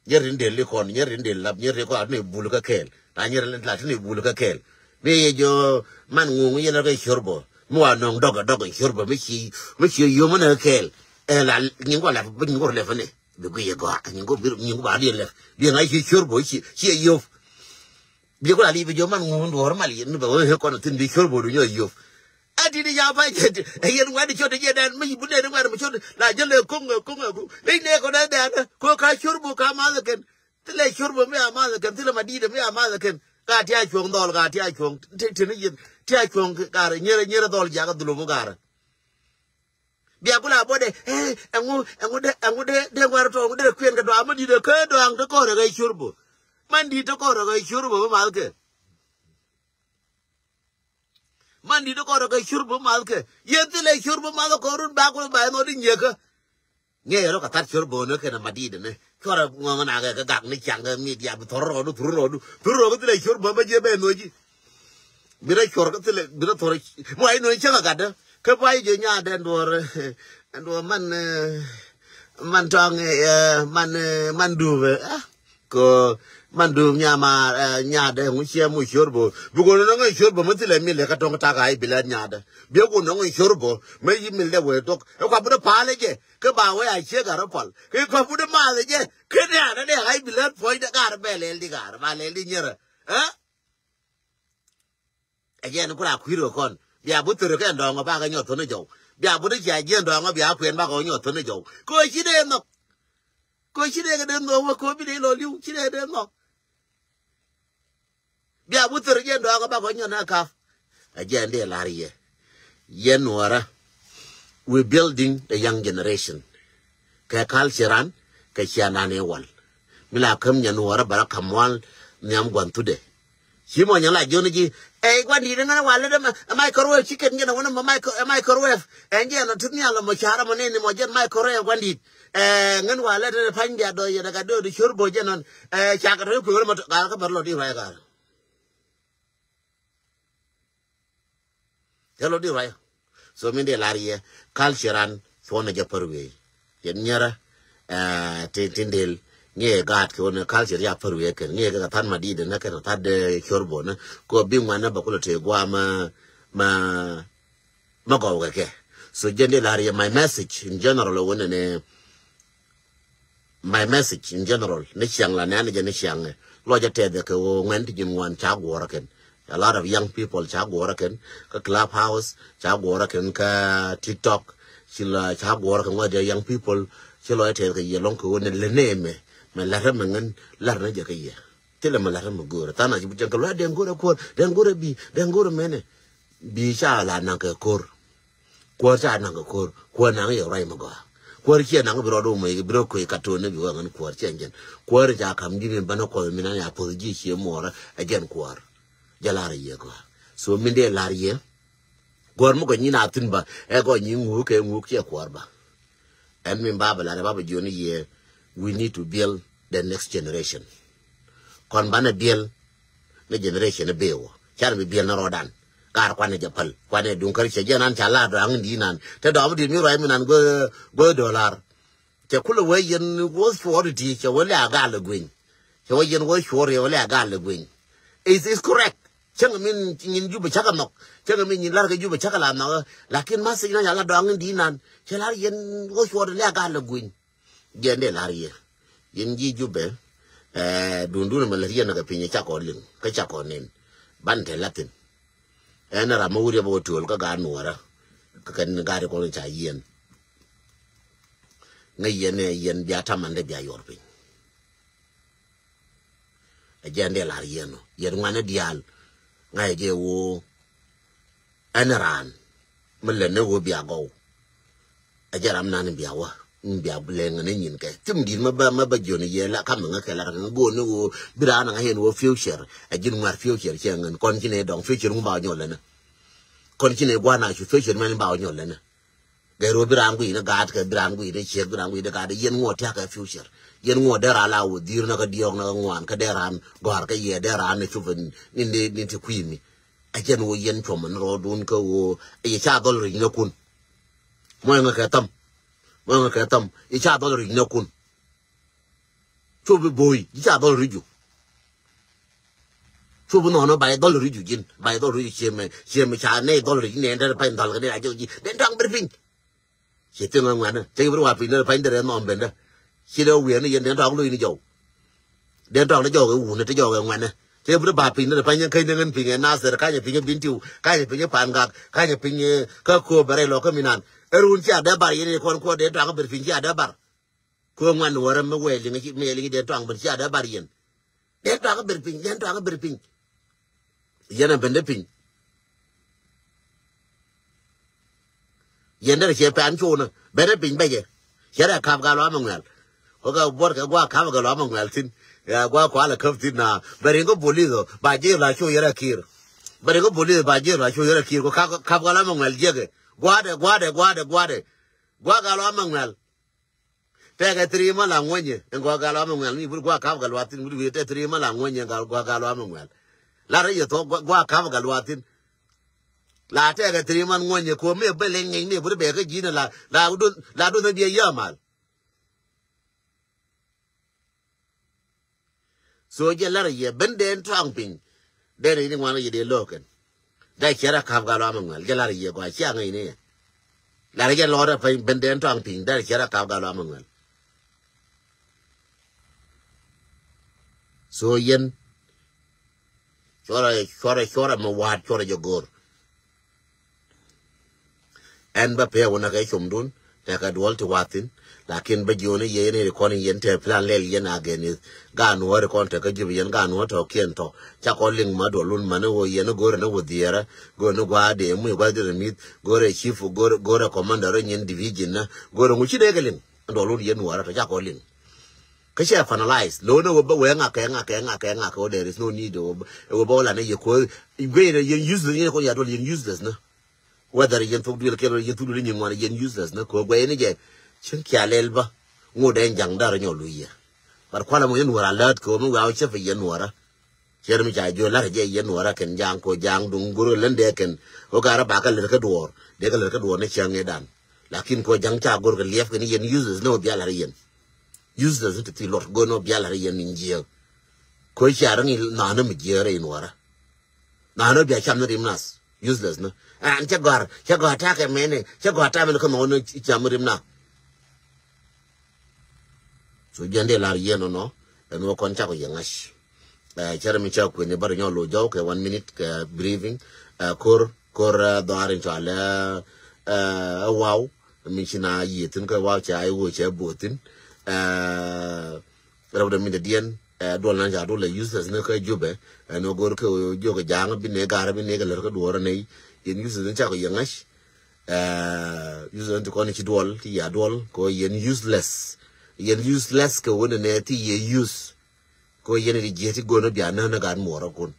Nyier tin del ikɔn, nyier tin del lap, nyier tin kɔn lat ni bul kä kɛɛl. Na nyier la tin bul kä kɛɛl. Mi yɛ jɔ man ŋuŋ yɛ la kä shorbo. Mi wa nɔŋ dɔk dɔk shorbo mi ci mi ci yom ni kɛɛl. Ɛ la nyin kɔ lap bi nyin kɔ lap ni. Bi gui yɛ gɔa nyin kɔ bi nyin kɔ ba di lap. Bi ŋa ci shorbo ci ci yom. Bi kula li bi jɔ man ŋuun duɔr mal yɛn ni bɛ wee kɔn thin bi shorbo du nyɔ yop. A ti di ya pa jɛ ti ɛ yɛn wɛ di cɔt jɛ dɛn mi bu dɛn wɛ mi cɔt la jɛ lɛ koŋ koŋ koŋ. Ley nɛ kɔ dɛ dɛn ko ka shorbo ka ma lɛ kɛn. Ti lɛ shorbo mi a ma lɛ kɛn ti lɛ ma di dɛ mi a ma lɛ kɛn. Ka ti a cuɔŋ dhɔl ka ti a cuɔŋ ti ti ni yɛn ti a cuɔŋ ka rɛ nyerɛ nyerɛ dhɔl jak dhulum ka rɛ. Bia ku la bɔ dee ɛ ɛŋu ɛŋu dee ɛŋu dee dee ŋuɛr tɔ ɛŋu dee kuɛn kɛ dɔa mi di̱t ɛ kä dɔaŋ te kɔrɛ kɛ shurbu. Man di̱t te kɔrɛ kɛ shurbu bi math kɛ. Man di̱t te kɔrɛ kɛ shurbu bi math kɛ. Yɛn thilɛ shurbu math kɔrun ba ku ba ɛn ɣöö di nyiekä. Ŋee yɛ rɔ kɛ that shurbu ni kɛn ɛ ma di̱t ni. Cuɔrɛ ŋɔŋ na kɛ kɛ gak ni caŋ kɛ midia bi thɔr rɔɔdu thur rɔɔdu thur rɔɔdu thilɛ shurbu bä jiɛ bɛ ɛn ɣöö ji̱. Bi rɔ cuɔr kä thilɛ bi rɔ thor. Muay nuɔ̱n cäŋ a gatdä kä buay jɛ nyaadɛ ɛn duɔɔr. Ɛn duɔɔr man man tɔŋ man man duupɛ. Ko man duup nyama nyaadɛ ŋu ciɛ mu shorbo. Bi kun nɔŋ shorbo mi thilɛ mi lɛ kä tɔŋ tak a ibilɛt nyaadɛ. Bi kun nɔŋ shorbo mi yi mi lɛ wee thok ɛ kua bi rɔ paalɛ jɛ. Kä ba wee a ciek a rɔ pal kä kua bi rɔ maath jɛ. Kä nyaadɛ dɛ a ibilɛt puɔ̱nydɛ gaar bɛ lɛl di gaar ba lɛl di nyerɛ. Ɛ Ɛ jɛn ku la kui̱r kɛ kɔn bia bu thör kɛ ndɔ̱ŋ bakɛ nyɔt thon jɔw. Bia bu ni cia jiɛn dɔ̱ŋ bia kuɛn bakɛ nyɔt thon jɔw. Kɛ ɣöö ci dee nhɔk. Ko ci dee kɛ dee nhɔk wä ko bi dee lɔ li̱w ci dee kɛ dee nhɔk. Bia wut thir jɛ dɔɔk kä bakɔ nyɔn a kap. A jɛ ndi lar yɛ. Yɛ nuɔrä. We building the young generation. Kɛ culture an kɛ cian an iwal. Mi la käm nyɛ nuɔrä bara kam wal nhiam guan thudɛ. Ci mɔ nyɛ la jiɔn ji̱. Ɛ guan di̱t ŋän wal lɛ dɛ microwave chicken jɛn a wän mɛ microwave. Ɛ jɛ nɔ ti nhial mɔ cara mɔ neni mɔ jɛn microwave guan di̱t. Ɛ ŋän wal lɛ dɛ pany bia dɔ yɛ dɛ ka dɔ di cor bo jɛn nɔn. Ɛ cakɛ tɔ kueŋ rɛ mɔ gal kä bɛr lɔ di ruac gal. Cɛ lɔ di ruac. So min dee lar yɛ culture an cuɔn a jɛ pär wee. Yɛn nyɛrä. Ɛ tin tin del ŋiɛ gaat kɛ wän culture ya pär wee kɛn ŋiɛ kɛ ka than ma di dɛ nä kɛn than dee cor bo nä. Ko bi ŋuan nä bä kulɛ tee guam ma ma ma gɔw kɛ kɛ. So jɛn dee lar yɛ my message in general wän nɛ. My message in general ni ciaŋ la nɛn jɛ ni ciaŋ. Lɔ jɛ tɛth kɛ ɣöö ŋuɛn ti ji̱n ŋuan ca guɔrä kɛn. A lot of young people ca guɔrä kɛn kä clubhouse ca guɔrä kɛn kä tiktok. Ci la ca guɔrä kɛn ŋuɛn young people ci lɔ jɛ tɛth kɛ yɛ lɔŋ kɛ ɣöö ni lɛ nɛmɛ mɛ la̱t mɛ ŋän la̱t ni jɛ kɛ yɛ. Thilɛ mɛ la̱t mɛ go̱o̱rä than a ci bi cɛn kɛ lua̱t den go̱o̱rä kuɔr den go̱o̱rä bi den go̱o̱rä mɛnɛ. Bi ca la naŋ kɛ ko̱r. Kuäär ca naŋ kɛ ko̱r kuäär naŋ yɛ ruac mi gɔaa. Kuäär ciɛ naŋ bi rɔɔd wä mɔc bi rɔ kuec kat to̱n ni bi wä ŋän kuäär ciɛ jɛn. Kuäär ca kam ji̱ mi bänä kuɔth mi nan ya puɔth ji̱ cie muɔɔrä ɛ jɛn kuäär. Jɛ lar yɛ gɔaa. So min dee lar yɛ. Kuäär mi gɔny nyin a thi̱n bä ɛ gɔny nyin ŋuuk kɛ ŋuuk ciɛ kuäär bä. Ɛn min ba bɛ lar ɛ ba bɛ jiɔni yɛ. We need to build the next generation. Kɔn banɛ biɛl ni generation ni bee wä can bi biɛl ni rɔɔdan. Gaar kuanɛ jɛ päl kuanɛ duŋ kär cɛ jɛ nan ca la dɔaŋ in di̱i̱n nan te dɔam di̱i̱n mi ruac mi nan guä guä dolar. Cɛ kulɛ wee yɛn wä cuɔɔr ti cɛ wä lɛ a gal ɛ gueny. Cɛ wä yɛn wä cuɔɔr yɛ wä lɛ a gal ɛ gueny. Is is correct. Cäŋ min nyin jupɛ cakɛ nhɔk cäŋ min nyin lar kɛ jupɛ cakɛ la nhɔk. Lakin message na ca la dɔaŋ in di̱i̱n nan cɛ lar yɛn wä cuɔɔr lɛ a gal ɛ gueny. Jɛn dee lar yɛ yɛn ji̱ jupɛ. Ɛ dundun mɛ lät yɛn kɛ piny cakɔ liŋ kä cakɔ nin. Ban te lathin. Ɛn ram mɛ wuriɛ bä wä tuɔl kä gaat nuɔrä. Kä kɛn gaat kɔn ca yɛn. Ŋä yɛn ɛ yɛn bia tamandɛ bia yɔr piny. Ɛ jɛn dee lar yɛn ɔ yɛn ŋuanɛ diaal. Ŋa̱cɛ jɛ woo. Ɛn raan mi lät ni ɣöö bia gɔw. Ɛ jɛ ram nan bia wä bia lɛŋ ni nyin kɛ thim di̱t ma ba ma ba jiɔni yɛ la kam ŋä kɛ la ŋä go̱o̱n ni ɣöö bi raan ŋä yɛn wä future. Ɛ ji̱n ŋuar future cɛ ŋän kɔn ci ni dɔŋ future ŋu ba wä nyɔl länä. Kɔn ci ni gua̱n a cu future mɛn ba wä nyɔl länä. Gɛr wä bi raan guiy ni gaat kɛ bi raan guiy ni ciek bi raan guiy ni gaat yɛn ŋuɔ tiak kɛ future. Yɛn ŋuɔ dee raan la wä dhir ni kä diɔk ni kä ŋuan kä dee raan gɔ̱a̱r kä yɛ dee raan ni cup ni ni ti kui̱ mi. A jɛn wä yɛn cuɔmä ni rɔɔdun kä wä yɛ ca dhɔl ric ni kun. Mɔyɛ ŋä kɛ thäm. Mɔyɛ ŋä kɛ thäm yɛ ca dhɔl ric ni kun. Cup bi bo̱o̱y ji̱ ca dhɔl ric ju. Cup bi nhɔn ba yɛ dhɔl ric ju ji̱n ba yɛ dhɔl ric ju ciemɛ ciemɛ ca nɛy dhɔl ric nɛn dee pany dhɔl kɛ nɛy a jɛ ji̱ den tɔŋ ber piny. Ci thiŋ ŋuɛnä cä yɛ bi ruac piny dee pany dee rɛ nhɔm bendä. Ci dee wiɛn ni yɛn den tɔŋ lo̱c ni jɔw. Den tɔŋ ni jɔw kɛ wunä ti jɔw kɛ ŋuɛnä cä yɛ bi ruac piny dee pany keny ni ŋän piny ɛ Nasir kanyɛ piny ɛ Bintiu kanyɛ piny ɛ Pangak kanyɛ piny ɛ kä kööp bɛ rɛy lɔ kä mi nan. Ɛ run cia dee bar yɛn i̱ kɔn kuɔ den tɔŋ ber piny cia dee bar. Kuɛ ŋuan wärä mi wɛɛl liŋ mi liŋ den tɔaŋ ben cia dee bar yɛn. Den tɔaŋ ber piny den tɔaŋ ber piny. Yɛn a ben de piny. Yɛn derɛ cɛ pɛn cuunä ben de piny bɛcɛ. Cɛ rɛ kap gal wa mi ŋuɛl. Kɔ kɛ buɔr kɛ gua kap gal wa mi ŋuɛl thin. Ya gua kualɛ käp thin na bɛ riŋ kä bolis ɔ ba jiɛk la cu yɛrɛ kiir. Bɛ riŋ kä bolis ba jiɛk la cu yɛrɛ kiir kɔ kap gal wa mi ŋuɛl jiɛkɛ. Gua̱dɛ gua̱dɛ gua̱dɛ gua̱dɛ. Gua gal wa mi ŋuɛl. Tɛkɛ thiri ma la ŋuɔnyɛ ɛn gua gal wa mi ŋuɛl mi bur gua kap gal wa thin bur wi̱i̱ tɛ thiri ma la ŋuɔnyɛ gal gua gal wa mi ŋuɛl. La rɛ yɛ thok gua kap gal wa thin. La tɛkɛ thiri ma ŋuɔnyɛ ko mi bɛ lɛ ŋɛny mi bur bɛ kä ji̱n la la dun la dun biɛ yɛ mal. So jɛ lar yɛ ben den tɔaŋ piny. Den ni ŋuan yɛ de loken. Dee cɛ rɛ kap gal wa mi ŋuɛl jɛ lar yɛ gua cia ŋɛny ni yɛ. Lar jɛ lɔrɛ piny ben den tɔaŋ piny dee cɛ rɛ kap gal wa mi ŋuɛl. So yɛn cuɔrɛ cuɔrɛ cuɔrɛ mi wa̱a̱t cuɔrɛ jɛ go̱o̱r. Ɛn bä pɛɛ wä na kɛ com dun Tɛkɛ duɔl ti wathin. Lakin bä jiɔni yɛ yɛn iri kɔn yɛn tɛ plan lɛl yɛn against. Gan wä ri kɔn tɛkɛ jip yɛn gan wä tɔ kiɛn tɔ. Ca kɔ liŋ ma duɔl wun mani wä yɛn go̱rɛ ni wä dhierä. Go̱rɛ ni gua de mu gua de mith. Go̱rɛ chief go̱rɛ commander nyin division na. Go̱rɛ ŋu ci de kɛ liŋ. Duɔl wun yɛn wä rɛ tɔ ca kɔ liŋ. Kä cɛ finalize. Lo ni wä bä wee ŋa kɛ ŋa kɛ ŋa kɛ ŋa kɛ wä, there is no need wä bä wä la ni yɛ ko. Guey ni yɛn useless ni yɛn ko ya duɔl yɛn useless ni. Whether yɛn thok duël kɛl wala yɛn thok duël nyin ŋuan yɛn useless ni kɛ guɛy ni jɛ. Cin kia lɛl bä ŋot ɛn jaŋ dar nyɔ lu yɛ. But kualɛ mɔ yɛn nuɔra lät kɛ wä mi wiaw cɛ fɛ yɛn nuɔra. Cɛr mi ca jiö lar jɛ yɛn nuɔra kɛn jaŋ kɛ jaŋ duŋ gur län dɛ kɛn. Wä garä ba kɛ lät kɛ duɔr dɛ kɛ lät kɛ duɔr ni cäŋ ɛ dan. Lakin kɛ jaŋ ca gor kɛ liɛp kɛn yɛn useless ni wä bia lar yɛn. Useless ni ti thi lɔt go̱n wä bia lar yɛn ni jiö. Kɛ cia rä ni nhanä mi jiö rɛ in nuɔra. Nhanä bia cam ni rim nath. Useless ni. An cä gɔ̱a̱r cä gɔ̱a̱r takɛ mɛni cä gɔ̱a̱r tamɛni kä mɔni cam rim nath. So jɛn dee lar yɛn nɔnɔ. Ɛn wä kɔn cakɔ yɛ ŋa̱c. Cɛ rim cɛ kueni bär nyɔ lo jɔw kɛ one minute kɛ briefing. Kor kor dhɔaar in cɔalɛ waw. Mi ci na yiëthin kä waw cɛ a iwö cɛ bothin. Rɛwdɛ mi dɛ diɛn. Duɔl nan ca duɔl lɛ useless ni kä Jubɛ. Ɛn ɣöö go̱r kä jiök ja̱a̱ŋ bi nɛ gar bi nɛ kɛ lär kä duɔɔr nɛy. Yɛn useless ni cakɔ yɛ ŋa̱c. Useless ni ti kɔn ci duɔl ti ya duɔl kɛ ɣöö yɛn useless. Yɛn useless kɛ ɣöö nɛ nɛ ti yɛ use. Kɛ ɣöö yɛn ti jiɛ ti go̱n bia nän ni gat muɔɔr kä kun.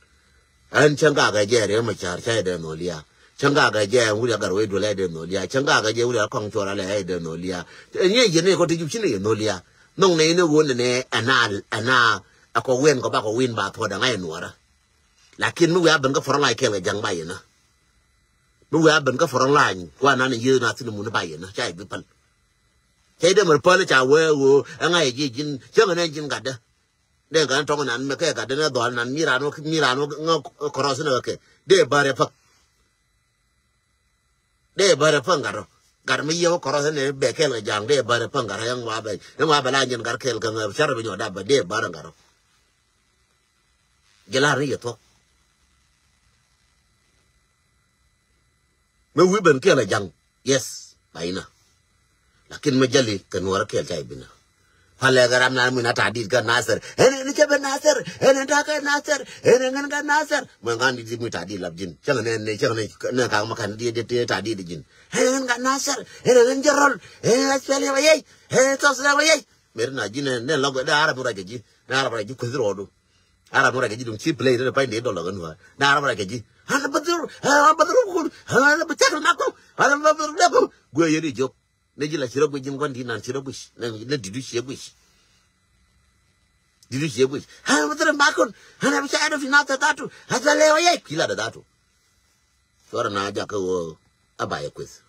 Ɛn cäŋ gakɛ jɛ Riek Machar ca jɛ dee nhol ya. Cäŋ gakɛ jɛ ɛn wut ya gat wee duel ya jɛ dee nhol ya. Cäŋ gakɛ jɛ wut ya kɔŋ cuɔr alɛ ya jɛ dee nhol ya. Ɛn yɛ yɛn ni kɔ ti jup ci ni yɛ nhol ya. Nhɔŋ nɛy ni ɣöö nɛnɛ ɛna ɛna. Ɛ kɔ win kɔ ba kɔ win ba thuɔ̱t ɛŋa yɛ nuɔrä. Lakin mi wiaa ben kä front line kɛɛl kɛ ja̱ŋ ba yɛn na. Mi wiaa ben kä front line kua nan yee na thin mun ba yɛn na ca yɛ bi päl. Ca yɛ dee mɛr päl ca wee ɣöö ɛŋa yɛ ji̱ ji̱n cäŋ ɛn ɛn ji̱n gatdä. Dee gat ni tɔŋ nan mɛ kɛ gatdä ni dhɔl nan mi raan wä mi raan wä ŋä cross ni kɛ dee bär yɛ päk. Dee bär ɛ päŋ gat rɔ. Gat mi yiëë wä kɔrɔth ɛn ɛ bɛ kɛɛl kɛ ja̱a̱ŋ dee bär ɛ päŋ gat rɔ ɛŋ wa bɛ ɛŋ wa bɛ la nyɛn gat kɛɛl kɛ ŋɛ car bi nyɔ dap bɛ dee bär ɛ gat rɔ. Jɛ la ri yɛ thuɔ̱k. Mi wi̱i̱ ben kɛɛl ɛ ja̱ŋ. Yes. Ba inä. Lakin mi jäli kɛ nuɔrä kɛɛl ca i̱ binä. Palɛ kɛ ram nan mi na ta̱a̱ dit kä Nasir. Ɛn ɛn cɛ ben Nasir. Ɛn ɛn ta̱a̱ kɛ Nasir. Ɛn ɛn ŋän kɛ Nasir. Mɛ ŋa̱n dit mi ta̱a̱ dit lap ji̱n. Cäŋ nɛ nɛ cäŋ nɛ nɛ ka̱a̱k ma ka̱n dit dit ta̱a̱ dit ji̱n. Ɛn ɛn ŋän kɛ Nasir. Ɛn ɛn ŋän jɛ rɔl. Ɛn ɛn S P L A wä yɛy. Ɛn ɛn South Sudan wä yɛy. Mɛ ri na ji̱n ɛn ɛn lɔk dee Arab mi ruac kɛ ji̱. Nɛ Arab ruac ji̱ kueth rɔɔdu. Arab mi ruac kɛ ji̱ duŋ ci play rɛ pany dee dɔl lɔk ɛn wä. Nɛ Arab ruac kɛ ji̱. An bä dhur. An bä dhur kun. An bä cak na kun. An bä dhur na kun. Guɛ yɛ di jok. Ni ji̱ la ci rɔ guic ji̱n gua̱n di̱t nan ci rɔ guic. Ni di̱t du ciɛ guic. Di̱t du ciɛ guic. Ɣän bi thil ri makun. Ɣän bi ca ɛn fi nath dhatu. Ɣän ca lɛw ayɛ kui̱ lat dhatu. Cuɔrɛ na jakä ɣöö a ba yɛ kueth.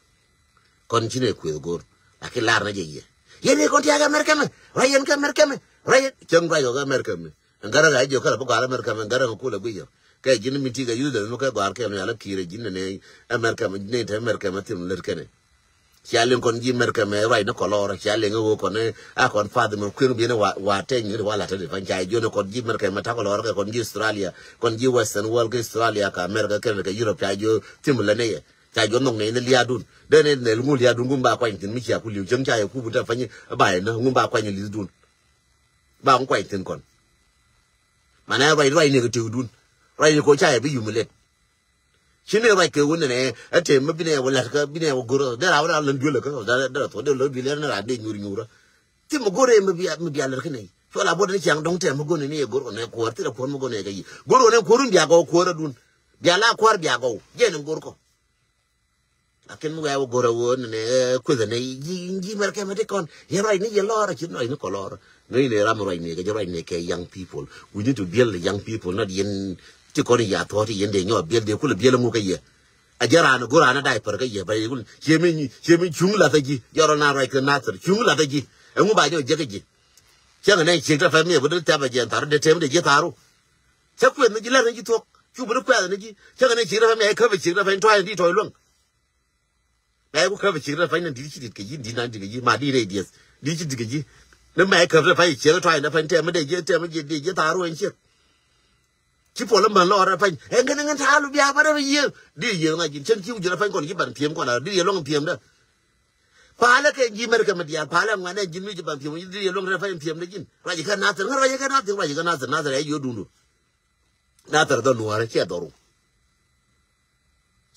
Kɔn ci ni kueth go̱o̱r. Lakin lar na jɛ yɛ. Yɛn i̱ kɔn tiakä Amerika mɛ. Ruac yɛn kä Amerika mɛ. Ruac yɛn cäŋ ruac ɣɔk Amerika mɛ. Ɛn gärä ɣä jiök kä la bi gɔ̱a̱r Amerika mɛ, ɛn gärä ɣä kulɛ guic yɛ. Kɛ ji̱n mi ti̱i̱ kɛ yuth lɛ mi kɛ gɔ̱a̱r kɛl mi ala ki̱i̱rɛ ji̱n nɛ Amerika mɛ, nɛ te Amerika mɛ thim lät kɛnɛ. Cia liŋ kɔn ji̱ Amerika mɛ ruac ni kɔlɔr, cia liŋ ɣöö kɔn a kɔn path mɛ kueŋ biɛn wa, wa tɛny ni wa la̱t ni pa̱ny ca jiön kɔn ji̱ Amerika mɛ ta̱ kɔlɔr kɛ kɔn ji̱ Australia, kɔn ji̱ Western world kä Australia kɛ Amerika kɛn kɛ Europe ca jiö thim lät ni yɛ. Ca jiö nhɔk nɛy ni lia̱a̱dun. Dee ni nɛl ŋu lia̱a̱dun ŋu ba kuany thi̱n mi cia ku li̱w cäŋ ca yɛ kup te pa̱ny ba yɛ nä ŋu ba kuany li̱thdun. Ba ŋu kuany thi̱n kɔn. Manɛ ruac ruac ni kɛ tiwdun. Ruac ni ko ca yɛ bi humiliate. Ci ni ruac kɛ wun nɛ ɛ tem mi bi nɛ wä lät kä bi nɛ wä go̱r. Dee ra wä ra län duel kä dee ra thɔ dee lä duel ni ra dee nyur nyur. Ti mi go̱r ɛ mi bia mi bia lät kä nɛ. Cuɔl a bot ni ciaŋ dɔŋ tɛm mi go̱r ni ni yɛ go̱r kɔ nɛ kuɔr ti ra kuɔr mi go̱r nɛ kä yi. Go̱r kɔ nɛ kuɔr bia gɔw kuɔr adun. Bia la kuɔr bia gɔw. Jɛ ni go̱r kɔ. Lakin mi wɛɛ wä go̱r a wä ni nɛ kueth ni ji̱ ji̱ mɛr kɛ mɛ ti kɔn. Yɛ ruac ni yɛ lɔr a ci ruac ni kɔ lɔr. Ni ni ram ruac ni kɛ jɛ ruac ni kɛ young people. We need to build the young people, not yɛn ti kɔn ya thuɔ̱t yɛn dee nyɔ build dee kulɛ build ŋu kä yɛ. A jɛ raan go̱r raan a diaper kä yɛ ba yɛ kulɛ. Ciɛ mi ciɛ mi cuŋ lath a ji̱. Jɛ rɔ na ruac kɛ nathir cuŋ lath a ji̱. Ɛŋu ba nyɔ jɛ kä ji̱. Cäŋ nɛ ciek tɛ pɛth mi yɛ bi dee tɛp a jɛ ɛn tharu dee tɛm dee ji̱ tharu. Cä kueth ni ji̱ lɛr ni ji̱ thuɔ̱k. Cu bi ni kuɛth ni ji̱. Cäŋ nɛ ciek tɛ pɛth mi yɛ käp a ciek tɛ pɛth ni tɔ̱ yɛn di tɔ̱ luäŋ. Mɛ ku käp a ciek rɛ pa̱ny ni di̱t ci di̱t kɛ ji̱ di̱t na di̱t kɛ ji̱ ma di̱t rɛ dieth di̱t ci di̱t kɛ ji̱. Ni mɛ käp rɛ pa̱ny ciek rɛ tɔ̱ na pa̱ny tɛm mi dee ji̱ tɛm mi ji̱ di̱t ji̱ thaar wee ciek. Ci puɔl män lɔ rɛ pa̱ny ɛn kɛn ŋän ta̱a̱ lu bia bä rɛ yiëë. Di̱t yiëë ŋa̱c ji̱n cän ci ku ji̱ rɛ pa̱ny kɔn ji̱ ban thiëm kɔn a di̱t yiëë lɔŋ thiëmdä. Palä kɛ ji̱ Mɛrkɛ mɛ diaal, palä ŋuanɛ ji̱n mi ji̱ ban piɛm, ji̱ di̱t yɛ luäŋ rɛl pa in piɛm dɛ ji̱n. Ruac kɛ Nathir, ŋä ruac kɛ Nathir, ruac kɛ Nathir, Nathir ɛ yio̱dun du. Nathir dhɔr nuäärä ciɛ dhɔru.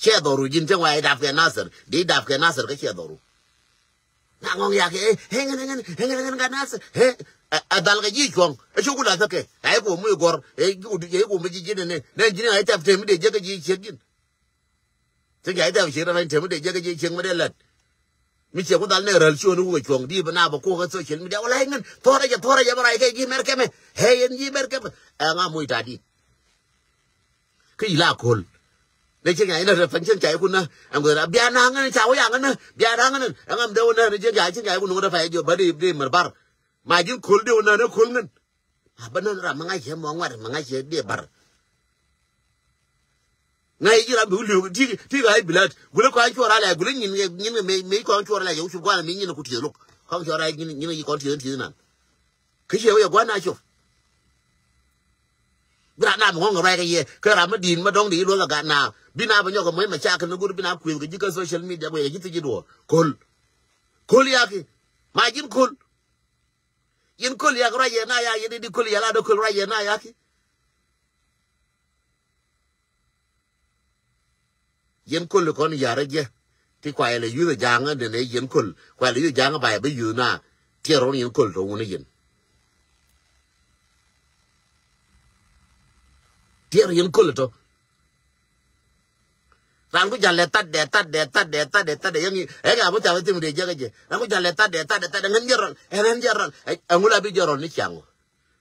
Ciɛ dhɔru ji̱n cäŋ wa i̱ dap kɛ Nathir, di dap kɛ Nathir kä ciɛ dhɔru. Na ŋɔŋ yak ɛ, ɛ ŋän, ɛ ŋän, ɛ ŋän, ɛ ŋän ka Nathir, ɛ, ɛ, ɛ dhal kɛ ji̱ cuɔ̱ŋ, ɛ cuk ku lath kä kɛ, ɛ ku mi gɔr, ɛ ku, ɛ ku mi ji̱ ji̱n ɛ nɛ, nɛ ji̱n ɛ tɛp tɛm mi dee jek kɛ ji̱ ciek ji̱n. Cä jay dhɛp ciek rɛl in tɛm mi dee jek kɛ ji̱ ciek mi dee lät. Mi ciɛ ku dhal nɛ räl ciöni wä cuɔ̱ŋ di bi na bä kuɔk kä social media wala ŋän thɔrɛ jɛ thɔrɛ jɛ bä ray kɛ ji̱ Mɛrkɛ mɛ. Hɛ yɛn ji̱ Mɛrkɛ mɛ. Ɛ ŋa moc ta dit. Kä yila ko̱l. Nɛ ciek nya inɛ rɛ pɛn ciek ca iku nä. Ɛn guɛ ra bia na ŋän ca wä ya ŋän nä. Bia na ŋän nä. Ɛn ŋam dee wä nä nɛ ciek ca ciek ca iku nä wä dee pay jɛ bä dee dee mɛr bar. Ma ji̱n ko̱l dee wä nä nɛ ko̱l ŋän. A bä nän ram mi ŋa̱c cɛ mɔ ŋuat mi ŋa̱c cɛ dee bar. Ŋa̱c ji̱ ram bi wä li̱w ti ti ɣa̱c bilat gulä kɔn cuɔr alɛ gulä nyin nyin mɛ mɛ kɔn cuɔr alɛ yɛ wä cup gua̱n mi nyin ku tieth lok kɔn cuɔr alɛ nyin nyin yi kɔn tieth tieth nan. Kä cɛ wä yɛ gua̱n na cop. Bi ran na mi ŋɔŋ ruac kɛ yɛ kä ram mi di̱i̱n ma dɔ̱ŋ di luɔth a gat na bi na bi nyɔk kɛ mɔc ma cakɛ ni gur bi na kueth kɛ ji̱ kä social media guɛ kɛ ji̱ thiec ji̱ duɔɔr ko̱l. Ko̱l yaki ma ji̱n ko̱l. Yɛn köl yak ruac yɛ na yak yɛn di köl yɛ la dɔ köl ruac yɛ na yak. Yɛn köl kɔn yarä jɛ ti kuayɛ lɛ yuth jaŋä dɛn ɛ yɛn köl kuayɛ lɛ yuth jaŋä ba yɛ bä yuth na. Tiɛr rɔn yɛn köl tɔ wun yɛn. Tiɛr yɛn köl tɔ. Ran ku ja̱l lɛ tat dɛ tat dɛ tat dɛ tat dɛ tat dɛ yɛŋ i̱ ɛŋ a bi thath i̱ thim dee jek ɛ jɛ ran ku ja̱l lɛ tat dɛ tat dɛ tat dɛ ŋän jɛ rɔl ɛ ŋän jɛ rɔl. Ɛŋu la bi jɛ rɔl ni ciaŋ wä.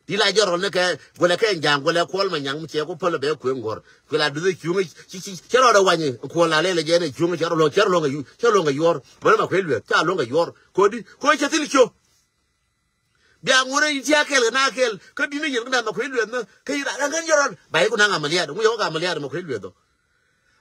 Di la jɛ rɔl ni kɛ guɛlɛ kɛ ja̱a̱ŋ guɛlɛ kuɔl ma nyaŋ mi cɛ ku päl bɛ kueŋ guɔ̱r. Kuɛ la duth i̱ cuŋ i̱ ci ci cɛ rɔl ɛ wany i̱ kuɔl la lɛl ɛ jɛ ni cuŋ i̱ cɛ rɔl cɛ rɔl ɛ yuɔr. Cɛ rɔl ɛ yuɔr bä ni ma kuɛ lueth ca rɔl ɛ yuɔr. Kodi kodi cɛ thil cio. Bia ŋuɔ̱t rɛy ti a kɛl kɛ na kɛl kä di̱t ni yɛn kä na ma kuec lueth ni kä yi ran ran kän jɛ rɔl ba yi ku naŋ amaliat ŋu yɛ wä ka amaliat ma kuec lueth ɔ.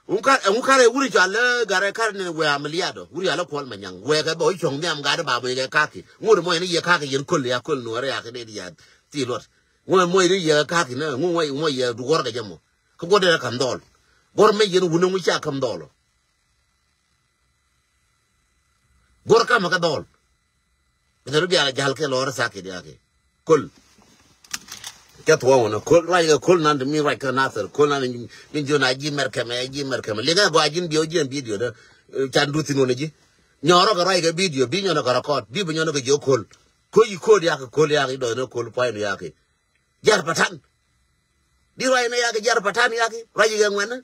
Ŋu kar ŋu kar ɛ wuri cɔal lä gar ɛ kar ni wɛ amaliat ɔ wuri alä kuɔl ma nyaŋ wɛ kɛ bɛ wä cuɔ̱ŋ nhiam gat ba bɛ kɛ kaki ŋuɔ̱t mɔ yɛn yɛ kaki yɛn köl ya köl nuɔ̱ɔ̱r ya kɛ dee di ya thi luɔt. Ŋuɔ̱t mɔ yɛn yɛ kaki ni ŋu mɔ yɛ duɔr kɛ jɛ mɔ kä guɔ̱r dee rɛ ka̱m dhɔl. Guɔ̱r mɛ yɛn wuni ŋu cia ka̱m dhɔl ɔ. Guɔ̱r kamä kɛ dhɔl. Bi thil bial a jal kɛ lɔr sakit ya kɛ. Köl. Kɛ thuɔ̱ɔ̱ŋ wä na köl ruac kɛ köl nan ti mi ruac kɛ Nathir köl nan min jiön a ji̱ mɛr kɛmɛ ji̱ mɛr kɛmɛ. Liŋɛ gɔaa ji̱n biö ji̱n bidio dä. Can du thin wä na ji̱. Nyɔrɔ kɛ ruac kɛ bidio bi nyɔnɔ kɛ rɛkɔt bi bi nyɔnɔ kɛ jiö köl. Köl yi köl ya kɛ köl ya kɛ idɔɔth ni köl pua̱ny ya kɛ. Jar patan. Di ruac ni yak jiar patan yak ruac kɛ ŋuɛn.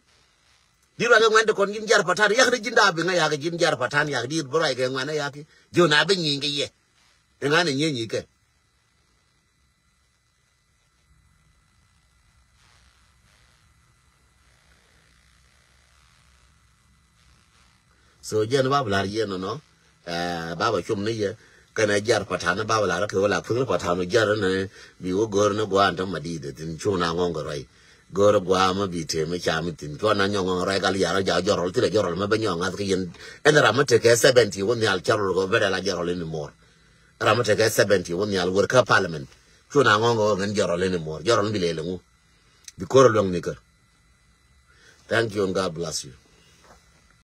Di ruac kɛ ŋuɛn ti kɔn ji̱n jar patan yak ni ji̱n dabi ŋa yak ji̱n jar patan yak di ruac kɛ ŋuɛn yak. Ji̱ na bi nyieny kɛ yɛ. Iŋa ni nyieny kɛ. So jɛn ba bi lar yɛn nɔnɔ. Ba ba cum ni yɛ kɛnɛ jar patan ba bi lar kɛ wala kui̱n patan jar ni bi wä gör ni guan tɔ ma di de tin cum na ŋɔŋ kɛ rɔy. Gör guan ma bi te mi cam tin cuɔ na nyɔŋ ŋɔŋ rɔy kal yar ja jɔrɔl ti la jɔrɔl ma bɛ nyɔŋ ŋath kɛ yɛn. Ɛn ram ma tekɛ seventy wä nhial carol kɛ bɛ la jɔrɔl ni mor. Ram ma tekɛ seventy wä nhial wër kä parliament. Cu na ŋɔŋ ŋɔŋ ŋɛn jɔrɔl ni mor jɔrɔl bi lele ŋu. Bi kor luäŋ ni kɛ. Thank you and God bless you.